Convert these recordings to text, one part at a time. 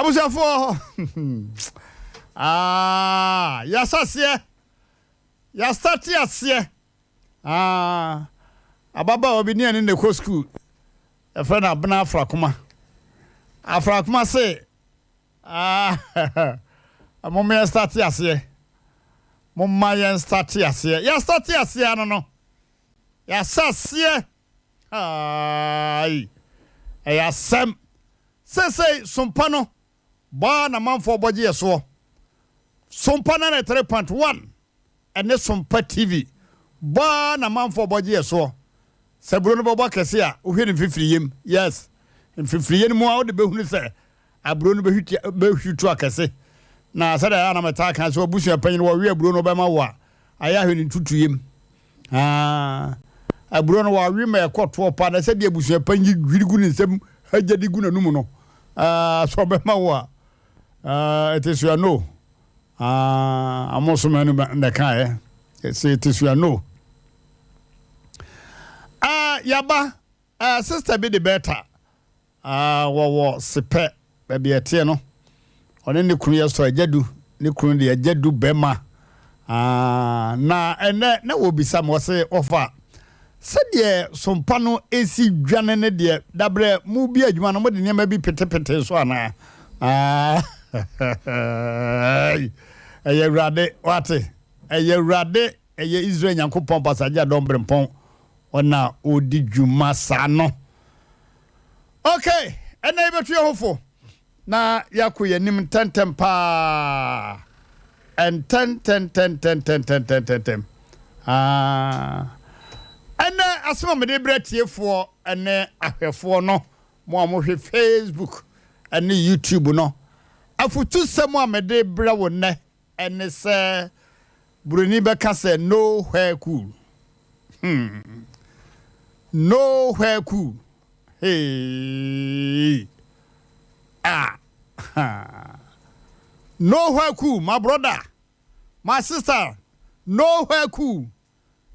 Abusuafoɔ, ah, yɛahyɛ aseɛ, yɛastate aseɛ. Ah, ababaawa bi ne ɛne na ɛkɔ sukuu, yɛfrɛ no Abena Afrakoma. Afrakoma se, ah, momma yɛn starte aseɛ, momma yɛn starte aseɛ. Yɛastate aseɛ ano no, yɛahyɛ aseɛ. Aai, ɛyɛ asɛm. Seesei sompa no bɔ ara na manfoɔ bɔ gye yɛ soɔ. Sompa 93.1 ɛne Sompa TV bɔ ara na manfoɔ bɔ gye yɛ soɔ. Sɛ aburo no bɛbɔ kɛse a, wohwɛ ne mfifiriyɛ mu. Yes, mfifiriyɛ no mu a wode bɛhunu sɛ aburo no bɛhwito akɛse. Na sɛdeɛ ɛyɛ a na metaa ka sɛ w'abusua panyin wɔwe aburo no wɔbɛma wo a, ayɛ ahwɛ ne ntutuyɛ mu. Aa, aburo no wɔawe ma ɛkɔ toɔ paa na sɛdeɛ abusua panyin dwiri gu ne nsam hagya de gu n'anum no, aa, sɛ ɔbɛma wo a, aa, it is your no. Aa, amosoma no na ɛkaeɛ. Sɛ it is your no. Aa, yaba, aa, sister bi de bɛta. Ah, wɔwɔ Sepɛ, baabi a ɛteɛ no. Ɔne ne kunu yɛ sɔ agya du, ne kunu deɛ agya du bɛma. Ah, na ɛnɛ na wɔbisa me, wɔse, wɔfa, sɛdeɛ sompa no si dwane ne deɛ, dabrɛ mo bi adwuma no, mode nneɛma bi petepete so anaa? Ah, ɛyɛ Awurade, wate, ɛyɛ Awurade, ɛyɛ Israel Nyankopɔn, Pasagya Dɔmberempɔn, ɔna ɔdi dwuma saa no. Ok, ɛnna yɛbɛtu yɛn ho fo na yɛakɔ yɛn anim ntɛmntɛm paa. Ntɛntɛntɛntɛntɛntɛntɛntɛm. Ah. Ɛnɛ asɛm a mede brɛ tiefoɔ ne ahwɛfoɔ no, mo a mohwɛ Facebook ne YouTube no, afotusɛm a mede brɛ wo nnɛ ɛne sɛ buroni bɛka sɛ no where cool. Hmm. No where cool. Hey. Ah. No where cool, my brother, my sister. No where cool.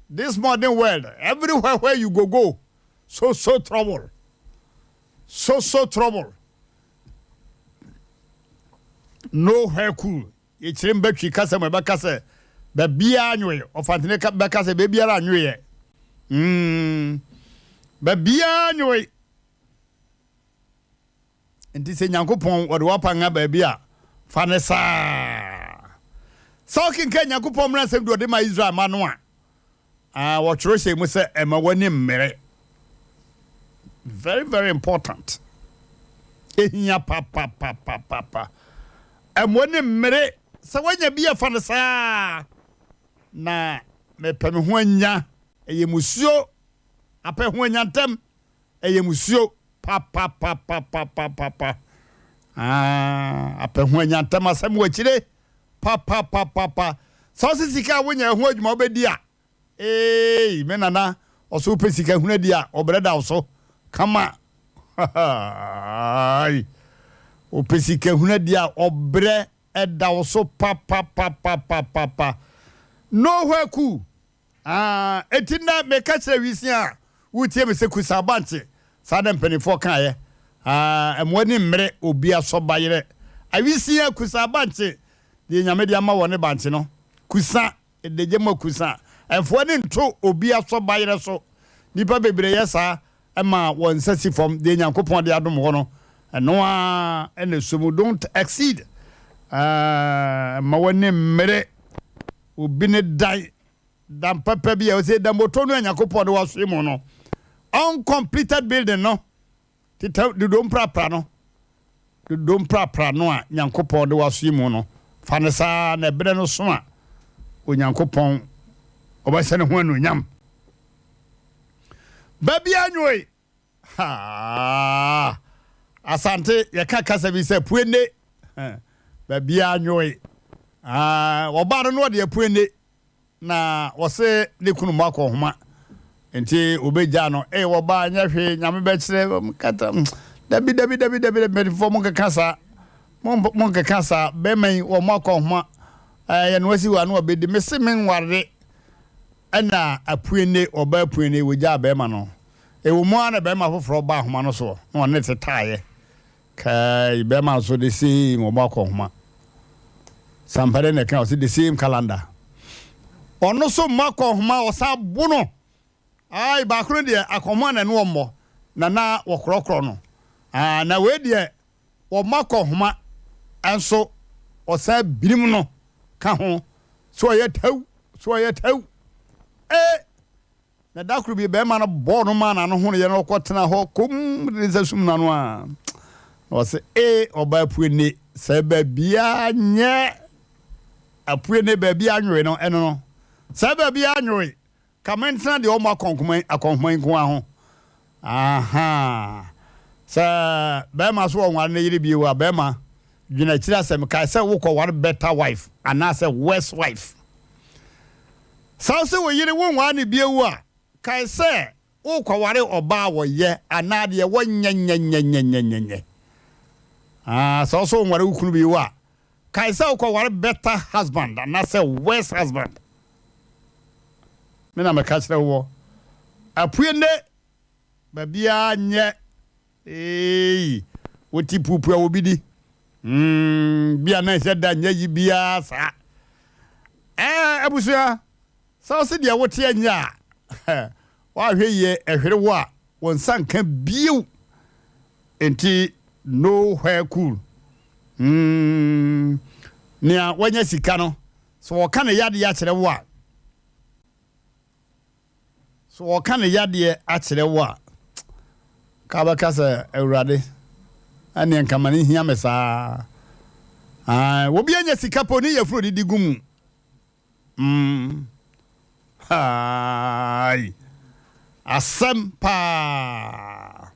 This modern world, everywhere where you go go, so so trouble. So so trouble. No where cool. Yɛkyerɛ mu bɛtwi kasa mu ɛbɛka sɛ baabiara nwoe. Ɔfantene bɛka sɛ baabiara nwoeɛ. Mm. Baabiara nwoe. Nti sɛ Nyankopɔn wɔde w'apan baabi a, fa no saa. Sɛ wokenkan Nyankopɔn mmaransɛm du ɔde ma Israel mma no a, wɔtwerɛ hyɛ mu sɛ ɛma w'ani mmere. Very very important. Ehia papapapapa. Ɛma w'ani mmere. Sɛ woanya bi a, fa no saa. Na mepɛ me ho anya. Ɛyɛ musuo. Apɛ ho anya ntɛm. Ɛyɛ musuo papapapapapapa. Ah, apɛ ho anya ntɛm asɛm wɔ akyire papapapapa. Sɛ ɔse sika a wonya ɛho adwuma wobɛdi a, eei, me nana, ɔso wopɛ sika hunu adi a, ɔbrɛ da wo so. Kama. Wopɛ sika hunu adi a, ɔbrɛ da wo so papapapapapa. Nowhere cool. Aah, enti nnɛ meka kyerɛ wisiaa a woretie me sɛ kusa bankye, saa na mpanimfoɔ kaeɛ. Aah, mmoa ani mmere obi asɔ bayerɛ. Awisiaa kusa bankye, deɛ Nyame de ama wɔ ne bankye no, kusa, ɛdagya mu akusa. Mfoa ani nto obi asɔ bayerɛ so. Nnipa bebree yɛ saa ma wɔn nsa si fam, deɛ Nyankopɔn de adom hɔ no, ɛno ara na ɛsɔ mu. Don't exceed. Aah, mma w'ani mmere Obi ne dan, dan papa bi a ɔsɛ dan bɔtɔ no a Nyankopɔn de wasoe mu no, uncompleted building no, teta dodo mprapra no, dodo mprapra no a Nyankopɔn de wasoe mu no, fa no saa na ɛberɛ no so a Onyankopɔn ɔbɛhyɛ ne ho anuonyam. Baabi anwoe. Haa! Asante, yɛka kasa bi sɛ puenne. Baabiara nwoe. Ah, ɔbaa no na ɔde apuenne na ɔse ne kunu mmɔ akɔnhoma nti obegya no. Ee, wɔbaa nyɛ hwee, Nyame bɛkyerɛ kata. Dabi, dabi, dabi, dabi, mpanimfoɔ mo nkeka saa. Mo nkeka saa. Bɛrima yi, wɔmmɔ akɔnhoma. Ɛɛ, yɛn asi hɔ a na ɔbɛdi. Mese menware. Ɛna apuenne, ɔbaa apuenne, wɔgyaa bɛrima no. Ɛwɔ mu ara na barima foforɔ baa ahoma no soɔ na ɔne no tetaaeɛ. Kai bɛrima nso the same wɔbɔ akɔnhoma. Sampare na ɛka ɔsɛ the same calendar. Ɔno nso mmɔ akɔnhoma ɔsan bo no. Ai baako no deɛ akɔnhoma na ɛne ɔmmɔ na na wɔkorɔkorɔ no. Ah, na wei deɛ wɔmmɔ akɔnhoma nso ɔsan birim no ka ho. So ɔyɛ tɛw, so ɔyɛ tɛw. Eh! Na da koro bi barima no bɔɔ no maa n'ano honoeɛ na ɔkɔtenaa hɔ komm de ne nsa sum n'ano a. Na ɔse, Ee, ɔbaa apue ne, sɛ baabiara nyɛ apue ne baabiara nwoe no, ɛno no. Sɛ baabiara nwoe, ka mentena deɛ ɔmmɔ akɔnkoma yi, akɔnhoma yi nko ara ho. Ahaa. Sɛ barima so ɔnware ne yere bio a, barima, dwene akyiri asɛm, kae sɛ wokɔware better wife anaasɛ worse wife. Sɛ wose wo yere wonware no bio a, kae sɛ worekɔware ɔbaa a wɔyɛ anaa deɛ wɔnyɛ nyɛnyɛnyɛnyɛnyɛ. Ah, sɛ wose wonware wo kunu bio a, kae sɛ wokɔware better husband anaasɛ worse husband. Me na meka kyerɛ woɔ. Apue nne, baabiara nyɛ. Eeii wo ti puupuu a obi di mm bi a na ɛhyɛ da nyɛ yi biara saa. Ɛɛ abusua sɛ wo se deɛ woteɛ nyɛ a woahwɛ yie ɛhwere wo a wo nsa nka bio nti no where cool mm nea wanya sika no sɛ wɔka ne yadeɛ akyerɛ wo a So wɔka ne yadeɛ akyerɛ wo a, ka wobɛka sɛ, Awurade, ɛnneɛ nka ma no nhia me saa. Ae, obi anya sika pɛ, ɔne yafunu didi gu mu. Mm. Hai. Asɛm paa.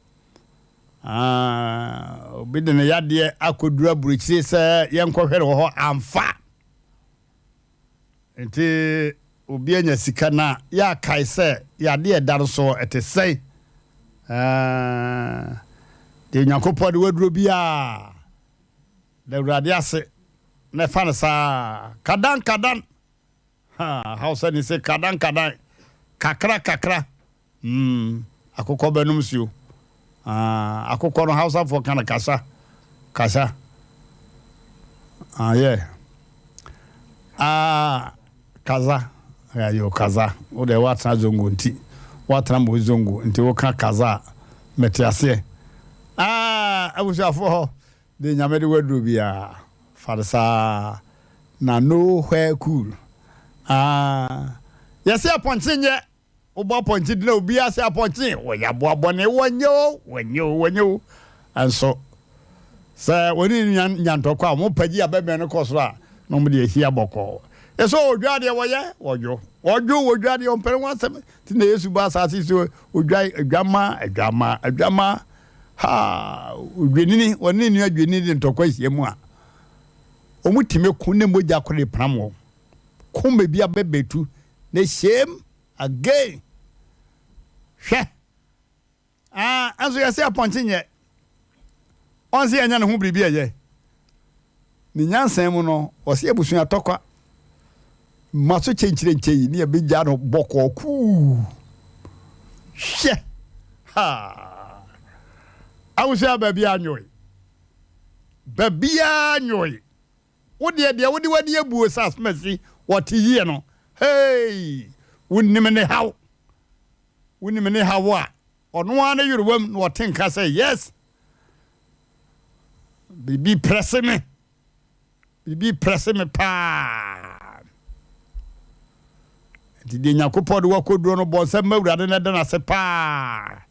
Ah, obi de ne yadeɛ akɔduru aburokyire sɛ yɛnkɔhwɛ no wɔ hɔ amfa. Nti obi anya sika na yɛakae sɛ yɛade a ɛda no soɔ ɛte sɛn? Ɛɛ, deɛ Onyankopɔn de waduro biara, da Awurade ase na ɛfa no saa. Kadan kadan, ha, Hausa ni se kadan kadan, kakra kakra. Mm, akokɔ bɛnom nsuo. Ah, akokɔ no Hausafoɔ ka no kasa, kasa. Ah, yeah. Ah, kaza. Ayo, kaza. Wo deɛ woatena zongo nti, woatena mo zongo nti woka kaza a, mete aseɛ. Ah, abusuafoɔ, deɛ Nyame de waduro biara, fa no saa. Na no where cool. Ah, yɛse apɔnkye nyɛ. Wobɔ apɔnkye din a obiara sɛ apɔnkye wɔyɛ aboa bɔne wɔnyɛ o wɔnyɛ o wɔnyɛ o nso sɛ wɔne ne nua nya ntɔkwa a wɔn pagyi abɛbɛn no kɔ soro a na wɔn de ahyia bɔkɔɔ ɛsɛ odwa deɛ wɔyɛ wɔdwo wɔdwo wɔdwa deɛ ɔmpɛrɛ ho asɛm ti na Yesu ba asase so odwa adwama adwama adwama ha odwanini wɔne ne nua dwanini de ntɔkwa ahyia mu a wɔn tumi ko ne mogya koro de pram wɔn ko baabi abɛbɛtu ne shame Again! Hwɛ! Ah, nso yɛse apɔnkye nyɛ. Ɔnse yɛnyɛ ne ho biribi ɛyɛ. Ne nyansa mu no, ɔse abusua tɔkwa. Ma so kyenkyerenkyɛn ne yɛbɛgya no bɔkɔɔ kuu. Hwɛ! Ha! Abusua baabi a nyoe. Baabi a nyoe. Wo deɛ, deɛ wode w'ani abuo sɛ asomasi wɔte yie no, hey, wonim ne haw. Wonim ne haw a, ɔno ara ne yerewam na ɔte nka sɛ, yes, biribi prɛse me, biribi prɛse me paa. Nti deɛ Nyankopɔn de wakɔduro no, bɔ nsɛm ma Awurade na ɛda no ase paa.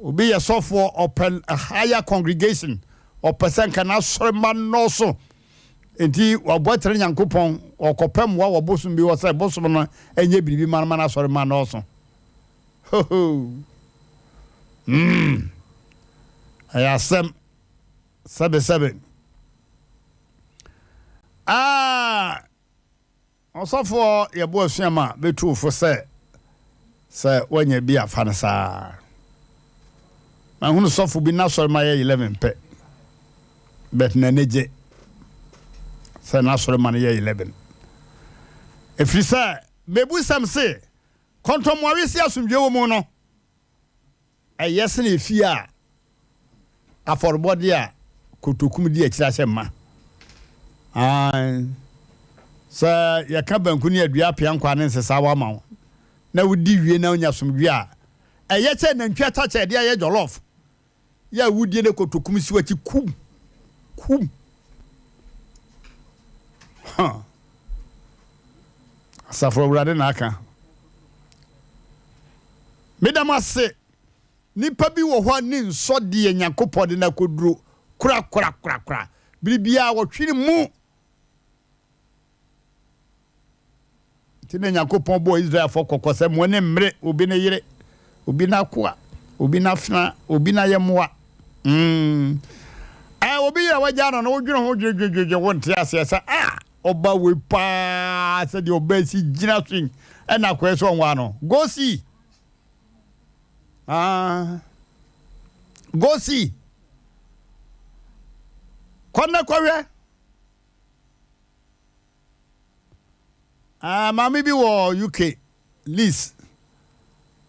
Obi yɛ sɔfoɔ, ɔpɛ a higher congregation, ɔpɛ sɛ nka n'asɔre mma nnɔɔso. Nti wabɔ akyerɛ Nyankopɔn, ɔkɔpɛ mmoa wɔ bosom bi hɔ sɛ bosom no nyɛ biribi ma no ma n'asɔre mma nnɔɔso. Hoho! Mm. Ɛyɛ asɛm. Sɛbe sɛbe. Ah! Ɔsɔfoɔ Yeboah Suama bɛtu wo fo sɛ, sɛ woanya bi a, fa no saa. Mahunu sɔfo bi n'asɔre ma yɛ 11 pɛ, but n'ani gye sɛ n'asɔre ma no yɛ 11. Ɛfiri sɛ, mebusɛm se, kɔntɔmmoawe se asomdwoeɛ wɔ mu no, Ɛyɛ sene efie a Afɔrebɔdeɛ a kotokum di akyire ahyɛ mma. Aane, sɛ yɛka banku ne adua apea nkwa ne nsesaawa ma wo na wodi wie na wonya asomdwoeɛ a, ɛyɛ sɛ nantwie atakyɛ a yɛde ayɛ jollof yɛ a wodie na kotokum si w'akyi kum, kum. Huh. Asafo Awurade na aka. Meda mo ase. Nipa bi wɔ hɔ a ne nsɔ deɛ Nyankopɔn de no akɔduro korakorakorakora. Biribiara wɔtwe ne mu. Nti na Nyankopɔn bɔɔ Israelfoɔ kɔkɔ sɛ, Mo ani mmere obi ne yere, obi n'akoa, obi n'afenaa, obi n'ayɛmmoa. Mm. Ɛ, obi yere a wagyaa no no, wodwene ho dwedwedwedwe, wonte aseɛ sɛ, ah, ɔba wei paa, sɛdeɛ ɔbaa si gyina so yi, ɛna akɔyɛ sɛ ɔnwaa no. Go see. Ah. Go see. Kɔ na kɔhwɛ. Ah, maame bi wɔ UK, Liz.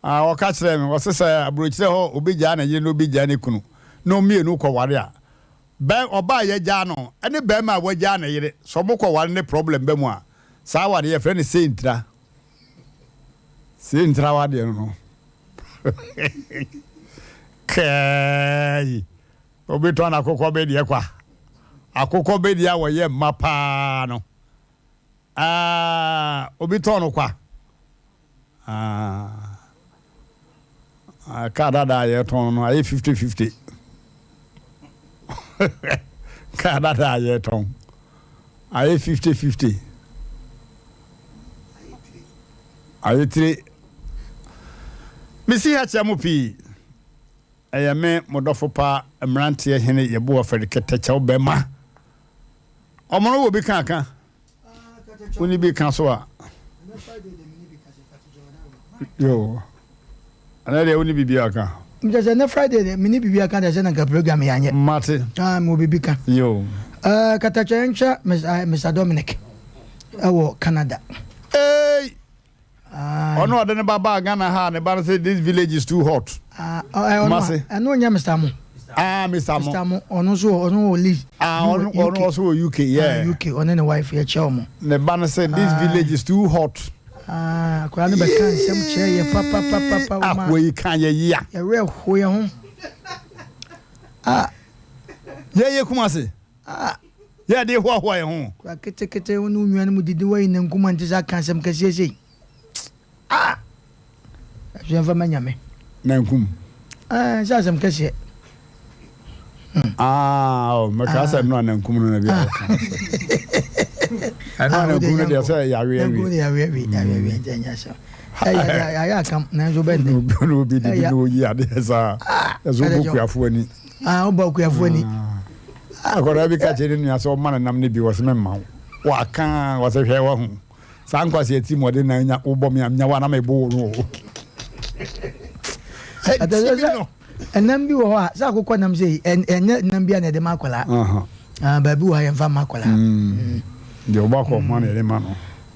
Ah, ɔka kyerɛɛ me, ɔse sɛ aburokyerɛ hɔ obi gyaa ne yere na obi gyaa ne kunu na wɔn mmienu kɔware a, bɛ ɔbaa a yɛagyaa no ne barima a wagyaa ne yere, sɛ wɔn kɔware ne problem ba mu a, saa aware yɛfrɛ no sentira. Sentira wadeɛ no no. Kɛɛyi. Obi tɔn akokɔ bedeɛ kwa. Akokɔ bedeɛ a wɔyɛ mma paa no, ah, obi tɔn no kwa. Ah, kaa dada a yɛtɔn no ayɛ 50 50. Kaa dada a yɛtɔn ayɛ 50 50. Ayɛ tire. Mesi ha kyerɛ mo pii. Ɛyɛ me, mo dɔfo pa, mmeranteɛ hene Yeboah Fred Kɛtɛkyɛw bɛma. Ɔmono wɔ bi ka aka? Wonni bi ka so a? Yo. Ɛnɛ deɛ wonni biribi aka? Nkyɛ sɛ ɛnɛ Friday deɛ menni biribi aka deɛ sɛ na nka program yɛ anyɛ. Mate. Ah, mewɔ biribi ka. Yo. Uh, Katakyɛ nkyɛ Mr. Dominic ɛwɔ Canada. Hey! Ɔno ɔde ne ba baa Ghana ha a ne ba no sɛ this village is too hot. Ah, Kumasi. Ɛno nyɛ Mr. Mo. Ah, Mr. Mo. Mr. Mo, ɔno nso ɔno wɔ Leeds. Ah, ɔno ɔno nso wɔ UK, yeah. Ah, UK, ɔne ne wife yɛ kyɛ ɔmo. Ne ba no sɛ this village is too hot. Ah, akwadaa no bɛka nsɛm kyerɛ yɛ papapapapa. Ah, wei ka yɛ yia. Yɛwerɛ ho yɛ ho. Ah. Yɛ yɛ Kumasi. Ah. Yɛ de hoahoa yɛn ho. Kura ketekete wo ne wo nua no mu didi woayi nankum ante sɛ aka asɛm kɛseɛ sei. Ah! Ɛso yɛmfa ma nyame. Nankum. Ah, sɛ asɛm kɛseɛ. Hmm. Ah, oh, mɛka sɛ ɛno a nankum no na bi a wɔka. Ɛno a nankum no deɛ sɛ yɛawe awie. Nankum no yɛawe awie, yɛawe awie nti ɛnyɛ asɛm. Ɛyɛ akam nanso bɛn de. Na obi didi na oyi adeɛ saa. Ɛso wobɔ kuafoɔ ani. Ah, wobɔ akuafoɔ ani. Ah. Akwadaa bi ka kyerɛ ne nua sɛ ɔma no nam no bi, wɔsɛ memma wo. Waka wɔsɛ hwɛ wahu. Saa nkwasi ati mu ɔde na nya wobɔ me a nya wa na mebo wo no. Ɛnam bi wɔ hɔ a sɛ akokɔ nam sɛ ɛnyɛ nam bi a na ɛde ma akwadaa. Ah, baabi wɔ ha yɛmfa ma akwadaa. Mm. Deɛ ɔbɔ akɔ ho na yɛde ma no.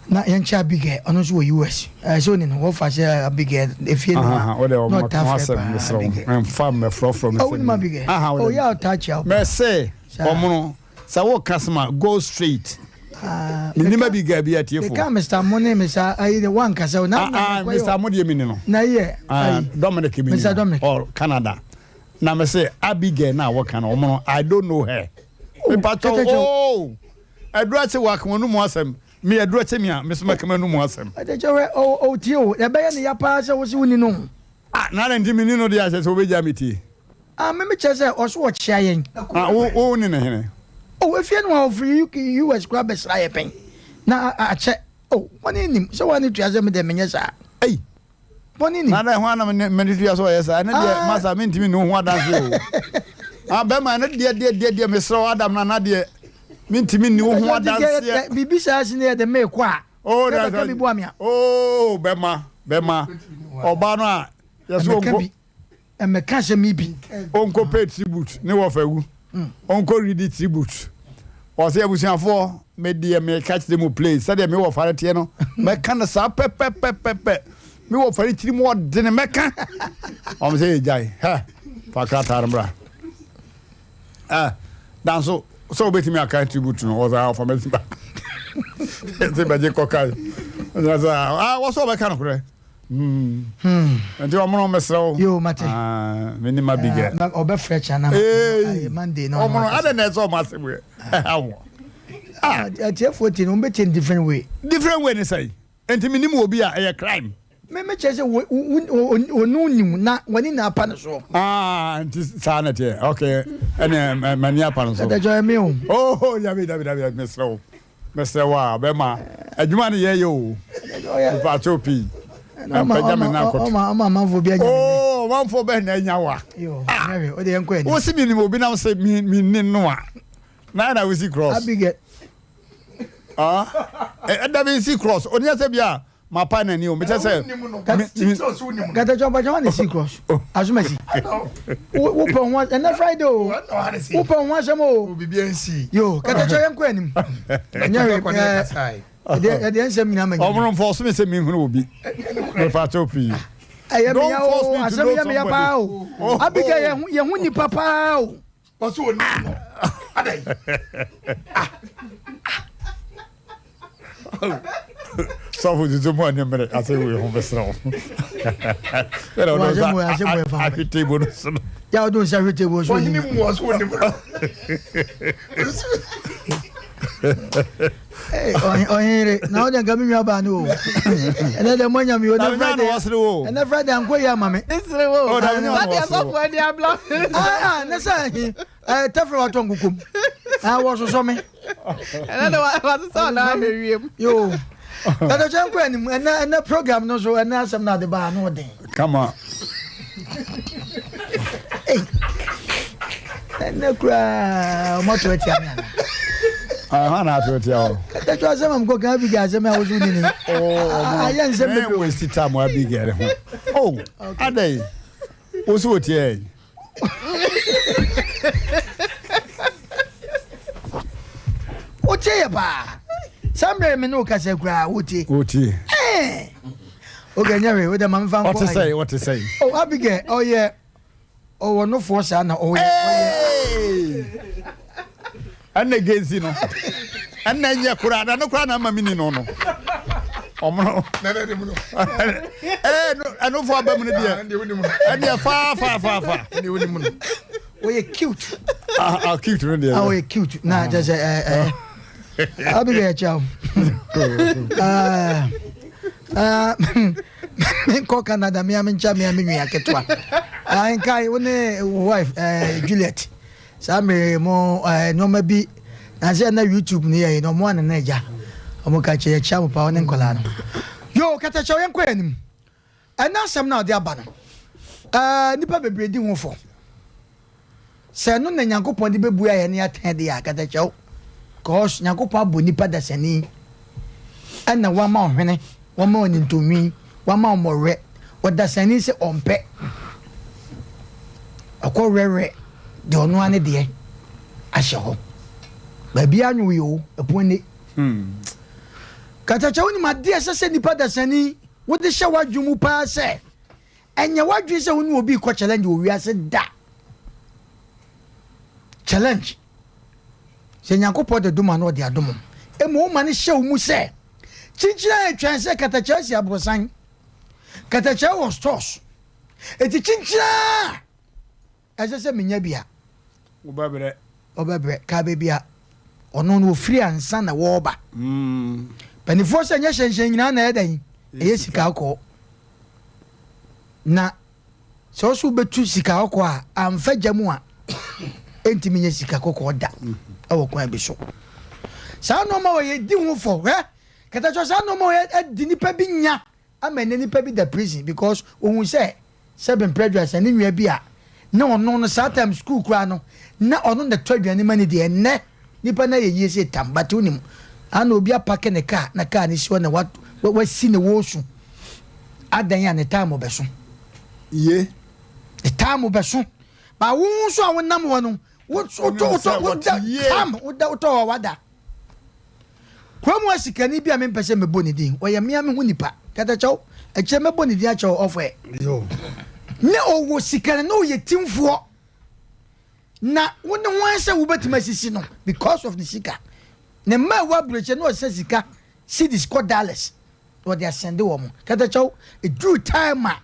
Na yɛnkyɛ Abigail, ɔno nso wɔ US. Ɛɛ sɛ onim no, wɔfa sɛ Abigail efie no a. Wode ɔmo ka ho asɛm mesrɛ wo. Mfa mmɛfrɔfrɔ me sɛ. Ɔwonim Abigail? Oh, yɛ a ɔtaa kyia wo. Mɛsɛ ɔmono sɛ woka sɛm a go straight. Menim Abigail bi atiefo. Meka Mr. Mo ne Mr. Ayi de wankasa o. Na Mr. Mo deɛ meni no. Na yɛ Dominic meni no. Mr. Dominic. Oh, Canada. Na mese Abigail na wɔka no ɔmono I don't know her. Mepatɔ oh. Adura kye wɔ aka wɔn mu asɛm. Me adura kye me a, me so mɛka m'anum asɛm. Ɛde kyɛ hwɛ, o o tie o, ɛbɛyɛ ne ya paa sɛ wose wonni no. Ah, na adɛn nti menni no deɛ ahyɛ sɛ wobɛgyaa me tie? Ah, me me kyerɛ sɛ ɔso ɔkyea yɛn. Ah, wo wo ne ne hene? Oh, efie no a ɔfiri UK, US koraa bɛsra yɛ pɛn. Na akyɛ, oh, wɔne nim sɛ wɔne tua sɛ me deɛ menyɛ saa. Ei. Bɔne ni. Na dɛ hwan na me mede tua sɛ ɔyɛ saa? Ɛno deɛ ah. masa mentumi ne wo ho adanse o. Ah, bɛrima ɛno deɛ deɛ deɛ deɛ mesrɛ wo Adam na na deɛ mentumi nni wo ho adanseɛ. Biribi saa si ne yɛ de meekɔ a. Oh, na bɛka bi boa me a. Oh, bɛma bɛma ɔbaa no a yɛsɛ ɔnkɔ. Ɛmɛka asɛm yi bi. Ɔnkɔ pay tribute ne wɔfa wu. Ɔnkɔ redi tribute. Ɔsɛ abusuafoɔ me deɛ meka kyerɛ mu play sɛdeɛ me wɔfa no teɛ no mɛka no saa pɛpɛpɛpɛpɛ me wɔfa no tiri mu ɔdene mɛka. Ɔmo sɛ yɛgyae hɛ fa krataa no bra. Ah, nanso sɛ wobɛtumi aka tribute no ɔsɛ ɔfa mɛsi ba sɛ bɛgye kɔka sɛ ah, wɔ sɛ wɔbɛka nokorɛ hmm. hmm. nti ɔmono mesrɛ wo yo mate ah, me ne ma bi gɛ ah, ɔbɛfrɛ kyɛ na Monday na ɔmono adɛn na ɛsɛ ɔmo asɛm ɛ ɛha wo atiefoɔ ti no wɔbɛtie different way different way ne sɛn nti menim wɔ bi a ɛyɛ crime Me me kyerɛ sɛ wɔ wo ɔno nim na w'ani na apa no soɔ. Ah nti saa na teɛ okay ɛne m'ani apa no so. Ɛdɛjɔ ɛmi o. Oh dabi dabi dabi mesrɛ wo mesrɛ wo a bɛma adwuma no yɛyɛ o. Mpakyɛw pii. Mpagya me nan kɔto. Ɔma ɔma amanfoɔ bi anya me. Oh amanfoɔ bɛn na anya wa. Yo nyɛ o de yɛn kɔ ani. Wosi mi nim obi nam sɛ mi mi ni no a. Na na wosi cross. Abigail. Ah ɛda bi si cross onia sɛ bi a. Mapa n'ani o, mekyɛ sɛ. Katakyɛ ɔbɛkyɛ wɔn na si cross. Asomasi. Wopɛ ho ɛnɛ Friday o. Wopɛ ho asɛm o. Yo katakyɛ yɛn kɔ anim. Ɛnyɛ hwee ɛdeɛ ɛdeɛ nsɛm nyinaa ma nyina. Ɔmono mfɔ ɔsome sɛ menhunu obi. Mepa kyɛw pii. Ɛyɛ meya o, asɛm yɛ meya paa o. Abigail yɛ ho nipa paa o. Ɔsɛ onim no. Adɛn? Ah. Sɔfo tutu mu ani mmere ase wei ho bɛsrɛ wo. Ɛna ɔde nsa ahwe table no so no. Ya ɔde nsa ahwe table so. Ɔhene mu ɔsɛ onim no. Ɔhene na ɔde nka me nua baa no o. Ɛnɛ dɛ mo anya mi o. Ɛnɛ Friday ɛnɛ Friday ankɔ yi ama me. Nsere wo. Sɛdeɛ sɔfo ani abla. Ah ne sɛ ɛhe tɛfrɛ watɔ nkokom. Ah wɔsosɔ me. Ɛnɛ de wasosɔ ɔna ahwɛ wiem. Yo. Katakyɛ nkɔ anim ɛnɛ ɛnɛ program no so ɛnɛ asɛm no ade baa no ɔden. Kama. Ei. Ɛnɛ koraa ɔmo ato atia me ana. Ahɔ na ato atia hɔ. Katakyɛ asɛm a mekɔ kan Abigail asɛm a woso nini. Ayɛ nsɛm bebree. Mɛ waste time Abigail ho. Oh, adɛn? Wo so wotia yi. Wotie yɛ paa. Saa mmerɛ me ne wo kasa koraa wotie. Wotie. Eh. Okay, nyɛ hwee, wode ma memfa nkɔ. Ɔte sɛe, ɔte sɛe. Oh, Abigail, ɔyɛ ɔwɔ nofoɔ saa na ɔyɛ ɔyɛ. Ɛna gensi no. Ɛna nyɛ koraa, na no koraa na ama mini no no. Ɔmono. Ɛɛ ɛnofo aba mu no deɛ. Ɛdeɛ faa faa faa faa. Ɔyɛ cute. Ah ah cute no deɛ. Ah ɔyɛ cute na kyɛ sɛ ɛɛ ɛɛ. Abigail kyɛw. Ɛɛ ɛɛ menkɔ Canada mea menkyɛ mea me nua ketewa. Nkae wo ne wife ɛɛ Juliet. Saa mmere mo eh, nneɛma bi na sɛ na YouTube no yɛ na ɔmo ana na agya ɔmo ka kyerɛ yɛkyia mo paa ɔne nkɔlaa no yo katakyɛw yɛn kɔ yɛn anim ɛna asɛm na ɔde aba no ɛɛ nipa bebree di ho fɔ sɛ ɛno na nyankopɔn de bɛbua yɛn ne atɛn de a katakyɛw cause nyankopɔn abɔ nipa dasani ɛna wama ɔhwene wama ɔnintonwi Wama wɔn werɛ. Ɔdasani sɛ ɔmpɛ. Ɔkɔ werɛwerɛ deɛ ɔno ara ne deɛ ahyɛ hɔ. Baabi anwo yi o, ɛpo ani. Hmm. Katakyɛ wonim adeɛ ɛsɛ sɛ nipa dasani wode hyɛ w'adwene mu paa sɛ ɛnyɛ w'adwene sɛ wo ne obi rekɔ challenge wɔ wiase da. Challenge. Sɛ Nyankopɔn de dom a na ɔde adom. Mmom woma no hyɛ wo mu sɛ Kyinkyin a etwɛn sɛ katakyie si aborosan. Katakyie wɔ stores. Eti kyinkyin a ɛsɛ sɛ menya bi a. Wobɛbrɛ. Ɔbɛbrɛ. Kaa baabi a ɔno no ofiri ansa na wɔreba. Mpanimfoɔ sɛ nyɛ hyɛnhyɛn nyinaa na ɛyɛ dɛn? Ɛyɛ sika kɔɔ. Na Sɛ wo so wobɛtu sika kɔkɔɔ a, amfa gya mu a, ɛntumi nyɛ sika kɔkɔɔ da wɔ kwan bi so. Saa nneɛma wɔ yɛdi ho fɔ. Hwɛ, katakyɛ saa nneɛma wɔ yɛdi nipa bi nya ama ɛnɛ nipa bi da prison because ohun sɛ sɛbe mpere aduasa ne nua bi a na ɔno no saa time school koraa no na ɔno na ɛtɔ aduane ma ne deɛ ɛnɛ nipa no ayɛ yie sɛ tam but wonim ana obi apake ne kaa na kaa no si hɔ na wasi ne wɔɔsu Adɛn a ne time bɛso. Ye. Ne time bɛso. Ba wo nso a wonam hɔ no, wotɔ wotɔ woda tam woda wotɔ hɔ wada. Kurom hɔ sikani bi a mempɛ sɛ mebɔ ne din, ɔyɛ mmea me ho nipa. Katakyɛw, ɛkyerɛ mɛbɔ ne din akyerɛ ɔfɛ. Ne ɔwɔ sika no na ɔyɛ timfoɔ. Na wo ne hwan sɛ wobɛtumi asisi no because of ne sika. Ne mma a ɛwɔ aburokyire na ɔsesa sika cedis kɔ dollars na ɔde asɛnde wɔn. Katakyɛw, ɛduru time a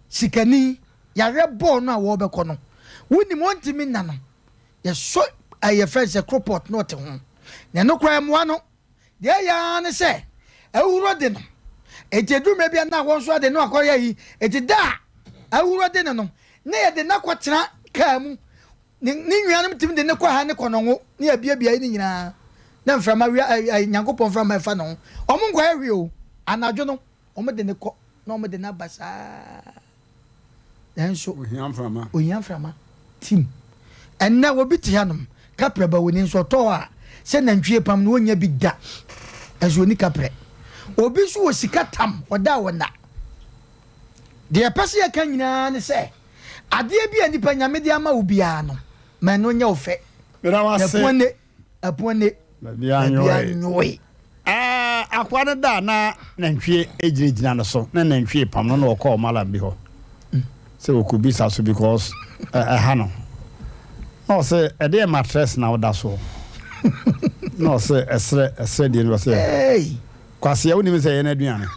sikani yareɛ bɔɔ no a wɔrebɛkɔ no, wonim ɔntumi nna no, yɛsɔ ɛyɛ fɛn sɛ kropɔt na ɔte ho. Na ɛno koraa mmoa no. Deɛ ɛyɛ ara ne sɛ ahuhuro de no. Enti ɛduru mmerɛ bi a na wɔn nso ade no akɔyɛ ayi. Enti da a ahuhuro de no no, na yɛde no akɔtena kaa mu. Ne ne nuanom tumi de no kɔ ha ne kɔnɔngo ne abiabia yi ne nyinaa. Na mframa wia ɛ ɛ Nyankopɔn mframa ɛfa ne ho. Wɔn nkɔyɛ hwee o. Anadwo no, wɔde no kɔ na wɔde no aba saa. Nanso Ohia mframa. Ohia mframa. Tim. Ɛnnɛ obi te hanom, kaprɛ ba woni nso ɔtɔ hɔ a, sɛ nantwie pam no ɔnnya bi da. Nanso ɔnni kaprɛ. Obi nso wɔ sika tam, ɔda a ɔnna. Deɛ yɛpɛ sɛ yɛka nyinaa ne sɛ, adeɛ bi a nipa Nyame de ama wo biara no, ma ɛno nyɛ wo fɛ. Meda wo ase. Na ɛpoa nne. Ɛpono ne baabi anwoe. Ɛɛ akoa no da a na nantwie gyinagyina no so na nantwie pam no na ɔkɔɔ malam bi hɔ sɛ ɔkɔbisa so because ɛha no na ɔsɛ ɛdeɛ matress na woda soɔ na ɔsɛ ɛserɛ ɛserɛ deɛ no ɔsɛ kwaseɛ wonim sɛ ɛyɛ no aduane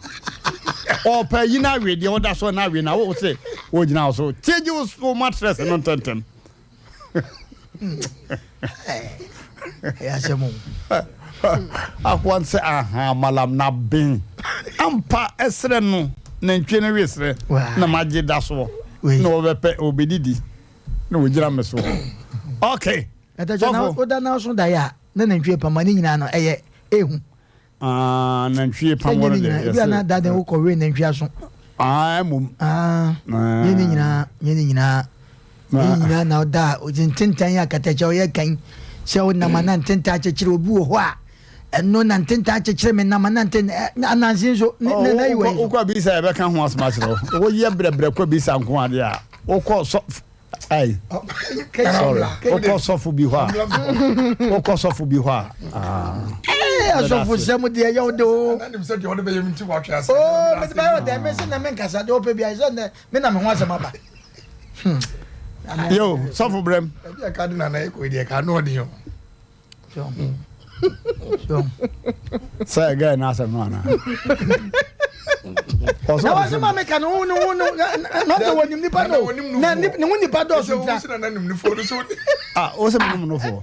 ɔpɛ yi no awe deɛ woda soɔ no awe na wo sɛ wogyina wo so change wo matress no ntɛntɛm. Akoa no sɛ aha malam na ben ampa ɛserɛ no nantwie no we serɛ na magye da soɔ na wɔbɛpɛ wɔbɛdidi na wɔgyina me soɔ okay sɔfo woda na so daeɛ a na nantwie pama ne nyinaa no ɛyɛ ehu Ah, nantwie pam wɔn deɛ. Ebi a na da den wokɔ we nantwie aso. Ah, mmom. Ah, nye ne nyinaa, nye ne nyinaa. Nye ne nyinaa na ɔda a ɔdze ntentan yɛ akatakyɛ ɔyɛ kan sɛ wonam a na ntentan akyekyere obi wɔ hɔ a ɛno na ntentan akyekyere me nam a na ntentan ananse nso ne na na yiwa yi so. Wokɔ bisa yɛbɛka ho asɛm akyerɛ wo. Woyɛ brɛbrɛ kɔ bisa nko adeɛ a wokɔ sɔ Ayi. Sorry. Wokɔ sɔfo bi hɔ a. Wokɔ sɔfo bi hɔ a. Ee asɔfo sɛm deɛ yɛ wode o. Oo mede bɛyɛ ɔdɛ me se na menkasa deɛ ɔpɛ bi ayɛ sɛ nɛ me na me ho asɛm aba. Yo sɔfo brɛm. Ebi a ka de nana ekɔ deɛ ka no ɔden o. Sɛ gɛɛ n'asɛm no anaa. Na wɔsɛ ma meka no ho no ho no na sɛ wɔnim nipa no na ne ho nipa dɔɔso ntina. Ah, wɔsɛ mi nim nufoɔ.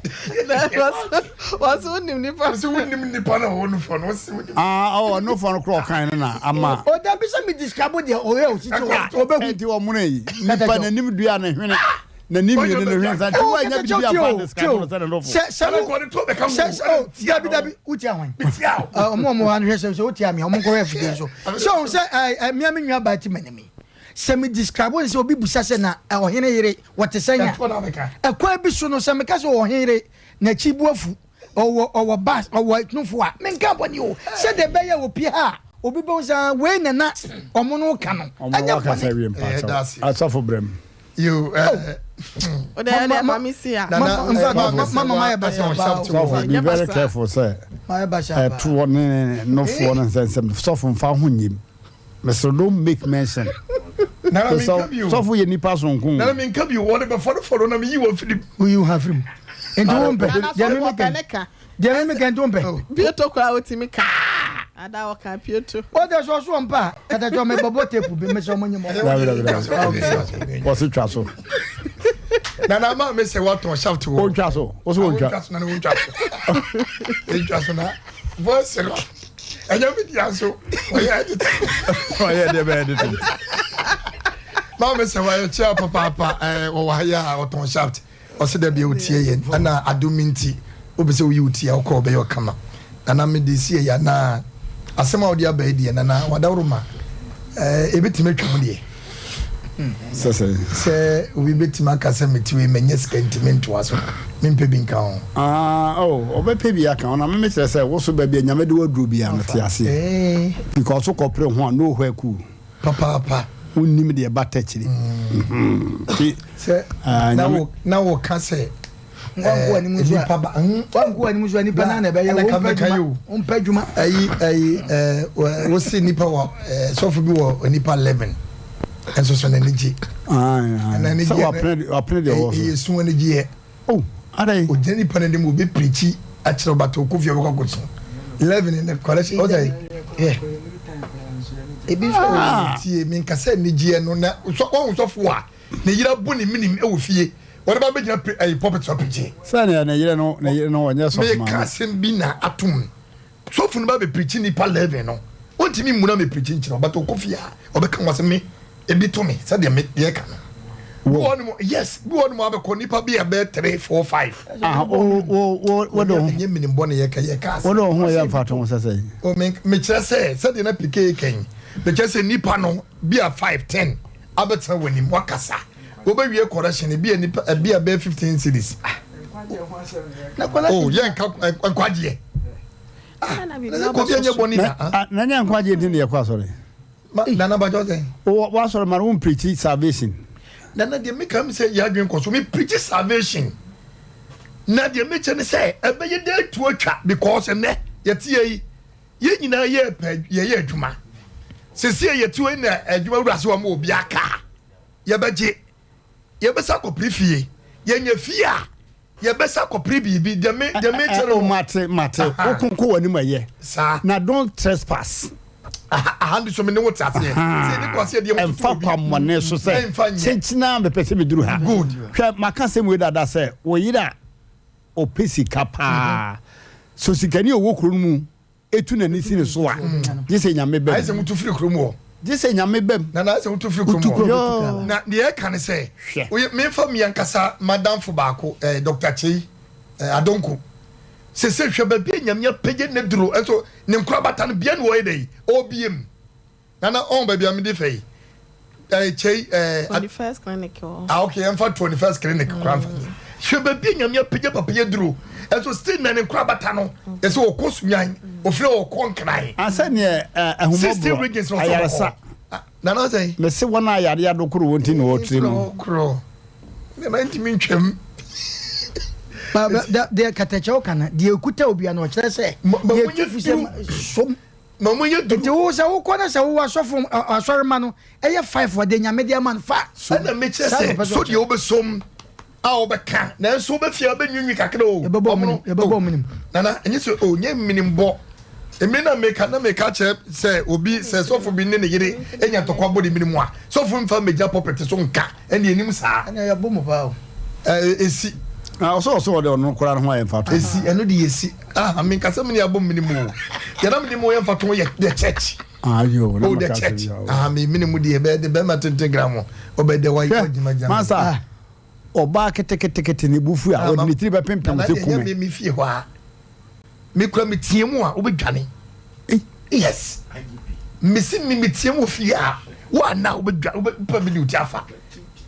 Wɔsɛ wonim nipa. Wɔsɛ wonim nipa na ɔwɔ nufoɔ no wɔsɛ wonim. Ah, ɔwɔ nufoɔ no korɔ ɔkan no na ama. O dabi sɛ mi describe deɛ ɔyɛ osisi ɔbɛhu. Ɛnti wɔn muna yi nipa n'anim dua ne hwene. N'anim mmienu no hwɛ nsa nti woanya biribi amfa describe no sɛ ne nofo. Sɛ sɛ wo sɛ sɛ oh dabi dabi wotia hwan? Ɔmo ɔmo ha no hwɛ sɛ sɛ wotia me ɔmo nkɔhwɛ afidie so. Sɛ ɔmo sɛ ɛɛ ɛ mmea me nua baa ti m'anim yi. Sɛ me describe no sɛ obi busa sɛ na ɔhene yere wɔte sɛn a ɛkwan bi so no sɛ meka sɛ ɔhene yere n'akyi bu afu ɔwɔ ɔwɔ ba ɔwɔ nofo a menka bɔne o sɛdeɛ ɛbɛyɛ wɔ pie ha a obi bɛhu sɛ ah, wei na na ɔmo no ka no ɛnyɛ bɔne. Asɔfo brɛm. Yo, eh, Sɔfo be very careful sɛ ɛtoɔ ne nofoɔ no nsɛnsɛm sɔfo nfa ho nyim mesrɛ don't make mention sɔfo yɛ nipa sonko. Nana mi nka bi wɔde bɛ fɔlɔ fɔlɔ na mi yi wɔn firi mu. Oyi wɔn afiri mu nti wɔn mpɛ deɛ mi mi kɛ deɛ mi mi kɛ nti wɔn mpɛ. Pieto koraa otimi ka. Ada ɔka pieto. O de sɔ so ɔmpa a katakyɛ ɔmɛ bɔbɔ tepu bi mɛsɛ ɔmo nye mɔ. Dabi dabi dabi wɔsi twa so. Nana ama mi sɛ watɔn shaft wɔ. O ntwa so o so o ntwa. O ntwa so na o ntwa so. O ntwa so na voice no ɛnyɛ mi di aso ɔyɛ edit. Ɔyɛ ɛdeɛ bɛ edit. Maa mi sɛ wayɛ kyia papaapa ɛɛ wɔwɔ ha yɛ a ɔtɔn shaft. Ɔse da bia otie yɛn ɛna adom nti wopɛ sɛ woyi wo ti a wokɔ ɔbɛyɛ ɔkama nana mede si ɛyɛ anaa asɛm a wode aba yi deɛ nana wadaworoma ɛɛ ebetumi atwa mu deɛ sɛ sɛ sɛ obi betumi aka sɛ mete wei manya sika nti mentoa so mempɛ bi nka ho. Ah oh ɔbɛpɛ bi aka ho na meme kyerɛ sɛ wo so baabi a nyame de waduro bia no te aseɛ because wokɔpere ho a no where cool. Papaapa. Wonnim deɛ ɛba tɛkyire. Nti sɛ na wo na wɔka sɛ nipa ba wanko anim so nipa na na ɛbɛyɛ wo mpɛ adwuma wo mpɛ adwuma. Ayi ayi ɛɛ wosi nipa wɔ ɛɛ sɔfo bi wɔ nipa 11 nso so n'ani gye. Sɛ wapene deɛ ɔwɔ so. Ɛyɛ su anigyeɛ. Oh, adɛn? Ogyina nipa no anim obi pirikyi akyerɛ ɔbata okɔ fie ɔbɛkɔ akɔsu. 11 ne collection ɔsɛ yɛ. Ebi nso wɔ ah. Tie mi nkasa anigyeɛ no na wɔn sɔfo a ne yere abu ne minim wɔ fie wɔde ba bɛgyina ɛyi pulpit so apirikyi. Sɛnea ne yere no ne yere no ɔnyɛ sɔfo maame. Meka asɛm bi na atom. Sɔfo no ba bɛ preachi nipa 11 no ontimi mmu na mɛ preachi nkyerɛ wo but ɔkɔ fie a ɔbɛka ho asɛm me ebi to me sɛdeɛ me yɛ ka no bi wɔ nom yes bi wɔ nom abɛkɔ nipa bi a bɛyɛ 3 4 5 ah wo wo wo wo de ho ɛnyɛ menim bɔ ne yɛ ka yɛ ka asɛm wo de ho yɛ mfa to ho sɛ sɛ o me me kyerɛ sɛ sɛdeɛ na pk kan me kyerɛ sɛ nipa no bi a 5 10 abɛtena wɔ anim wakasa wobɛwie correction bi a nipa bi a bɛyɛ 15 cities oh yɛ nka nkwagyeɛ ah na sɛ kɔbi ɛnyɛ bɔne da ah na nyɛ nkwagyeɛ nti na yɛkɔ asɔre nana bajɔ sɛ wɔ asɔre ma no wo mpreachi salvation nana deɛ meka mi sɛ yɛ adwene kɔ so me preachi salvation na deɛ mekyɛ ne sɛ ɛbɛyɛ dɛ atu atwa because ɛnɛ yɛte yɛ yi yɛn nyinaa yɛ pɛ yɛyɛ adwuma sɛsi yɛte hɔ yi na adwuma wura sɛ wɔn obi aka yɛbɛgye yɛbɛsa akɔpere fie yɛnya fie a yɛbɛsa akɔpere biribi deɛ me deɛ me kyerɛ no mate mate wokonko wɔ anim ɛyɛ saa na don't trespass aha ndi so me ne wo te aseɛ sɛ ne kwase deɛ ɛmfa kwammɔne so sɛ kyenkyena mepɛ sɛ meduru ha good hwɛ maka sɛm wei dada sɛ wo yere a ɔpɛ sika paa so sikani a ɔwɔ kuro no mu etu n'ani si ne so a, gye sɛ Nyame bam. Ayɛ sɛ wotu firi kurom hɔ. Gye sɛ Nyame bam. Nana ayɛ sɛ wotu firi kurom hɔ. Na deɛ ɛka ne sɛ, Hwɛ. memfa mi ankasa madamfo baako, eh, Dr. Kyei, eh, Adonko. Sese hwɛ baabi a Nyame apagya ne duro, nso ne nkorabata no bia na ɔyɛ dɛ yi, ɔrebiem. Nana ɔn baabi a mede fɛ yi ɛɛ kyɛyi ɛɛ. 21st clinic wɔ. Ah okay yɛn fa 21st clinic kora nfa nyɛ. Hwɛ baabi a nyame apagya papa yɛ duro ɛso still na ne nkora bata no ɛsɛ ɔkɔ sunyan ofiri ɔkɔ nkran. Asɛ neɛ ɛhumɔborɔ ayaresa. Nana sɛ. Mese wɔn a yare adokoro wɔn ti na wɔtiri mu. Korɔ nana ntumi ntwam. Deɛ katakyɛw ka no deɛ ekuta obi ano ɔkyerɛ sɛ deɛ etu fi sɛ som. Ma ɔmo nyɛ duru. Nti wo sɛ wokɔ na sɛ wowɔ asɔfo asɔremma no ɛyɛ five a deɛ Nyame de ama no fa som. Ɛna mekyerɛ Saa na sɛ ɔpɛ sɛ so ɔkyerɛ. deɛ wobɛsom a wobɛka nanso wobɛfie a wobɛnwiinwii kakra o. Yɛbɛbɔ Ɔmo ɔmo no nim, yɛbɛbɔ o ɔmo nim. Nana ɛnyɛ sɛ o nyɛ menim bɔ. Emi na meka na meka kyerɛ sɛ obi sɛ sɔfo bi ne ne yere anya ntɔkwa bɔ ne mene mu a sɔfo mfa mmɛgyina pulpit so nka ɛne anim saa. Ɛnea yɛbɔ mu paa o. Ɛɛ esi. Na ɔsɛ ɔsɛ ɔde ɔno koraa no ho ayɛ mfatoho. Esi ɛno de yɛsi ah me nkasa mu ne abɔ mene mu o deɛ na mene mu yɛ mfatoho yɛ the church. Ah yo na oh the maka church asɛm bi a. Ah me mene mu deɛ bɛyɛ de bɛrima tenten gram ɔbɛ de wa Hwɛ gyima gyima. masa ɔbaa ketekete ne bo fu a ɔde ne tiri bɛpempem Nana sɛ deɛ nyɛ kume. me me fie hɔ a me kura me tie mu a wobɛdwane yes mesi me me tie mu wɔ fie a wo ana wobɛdwane wobɛpa me de wo ti afa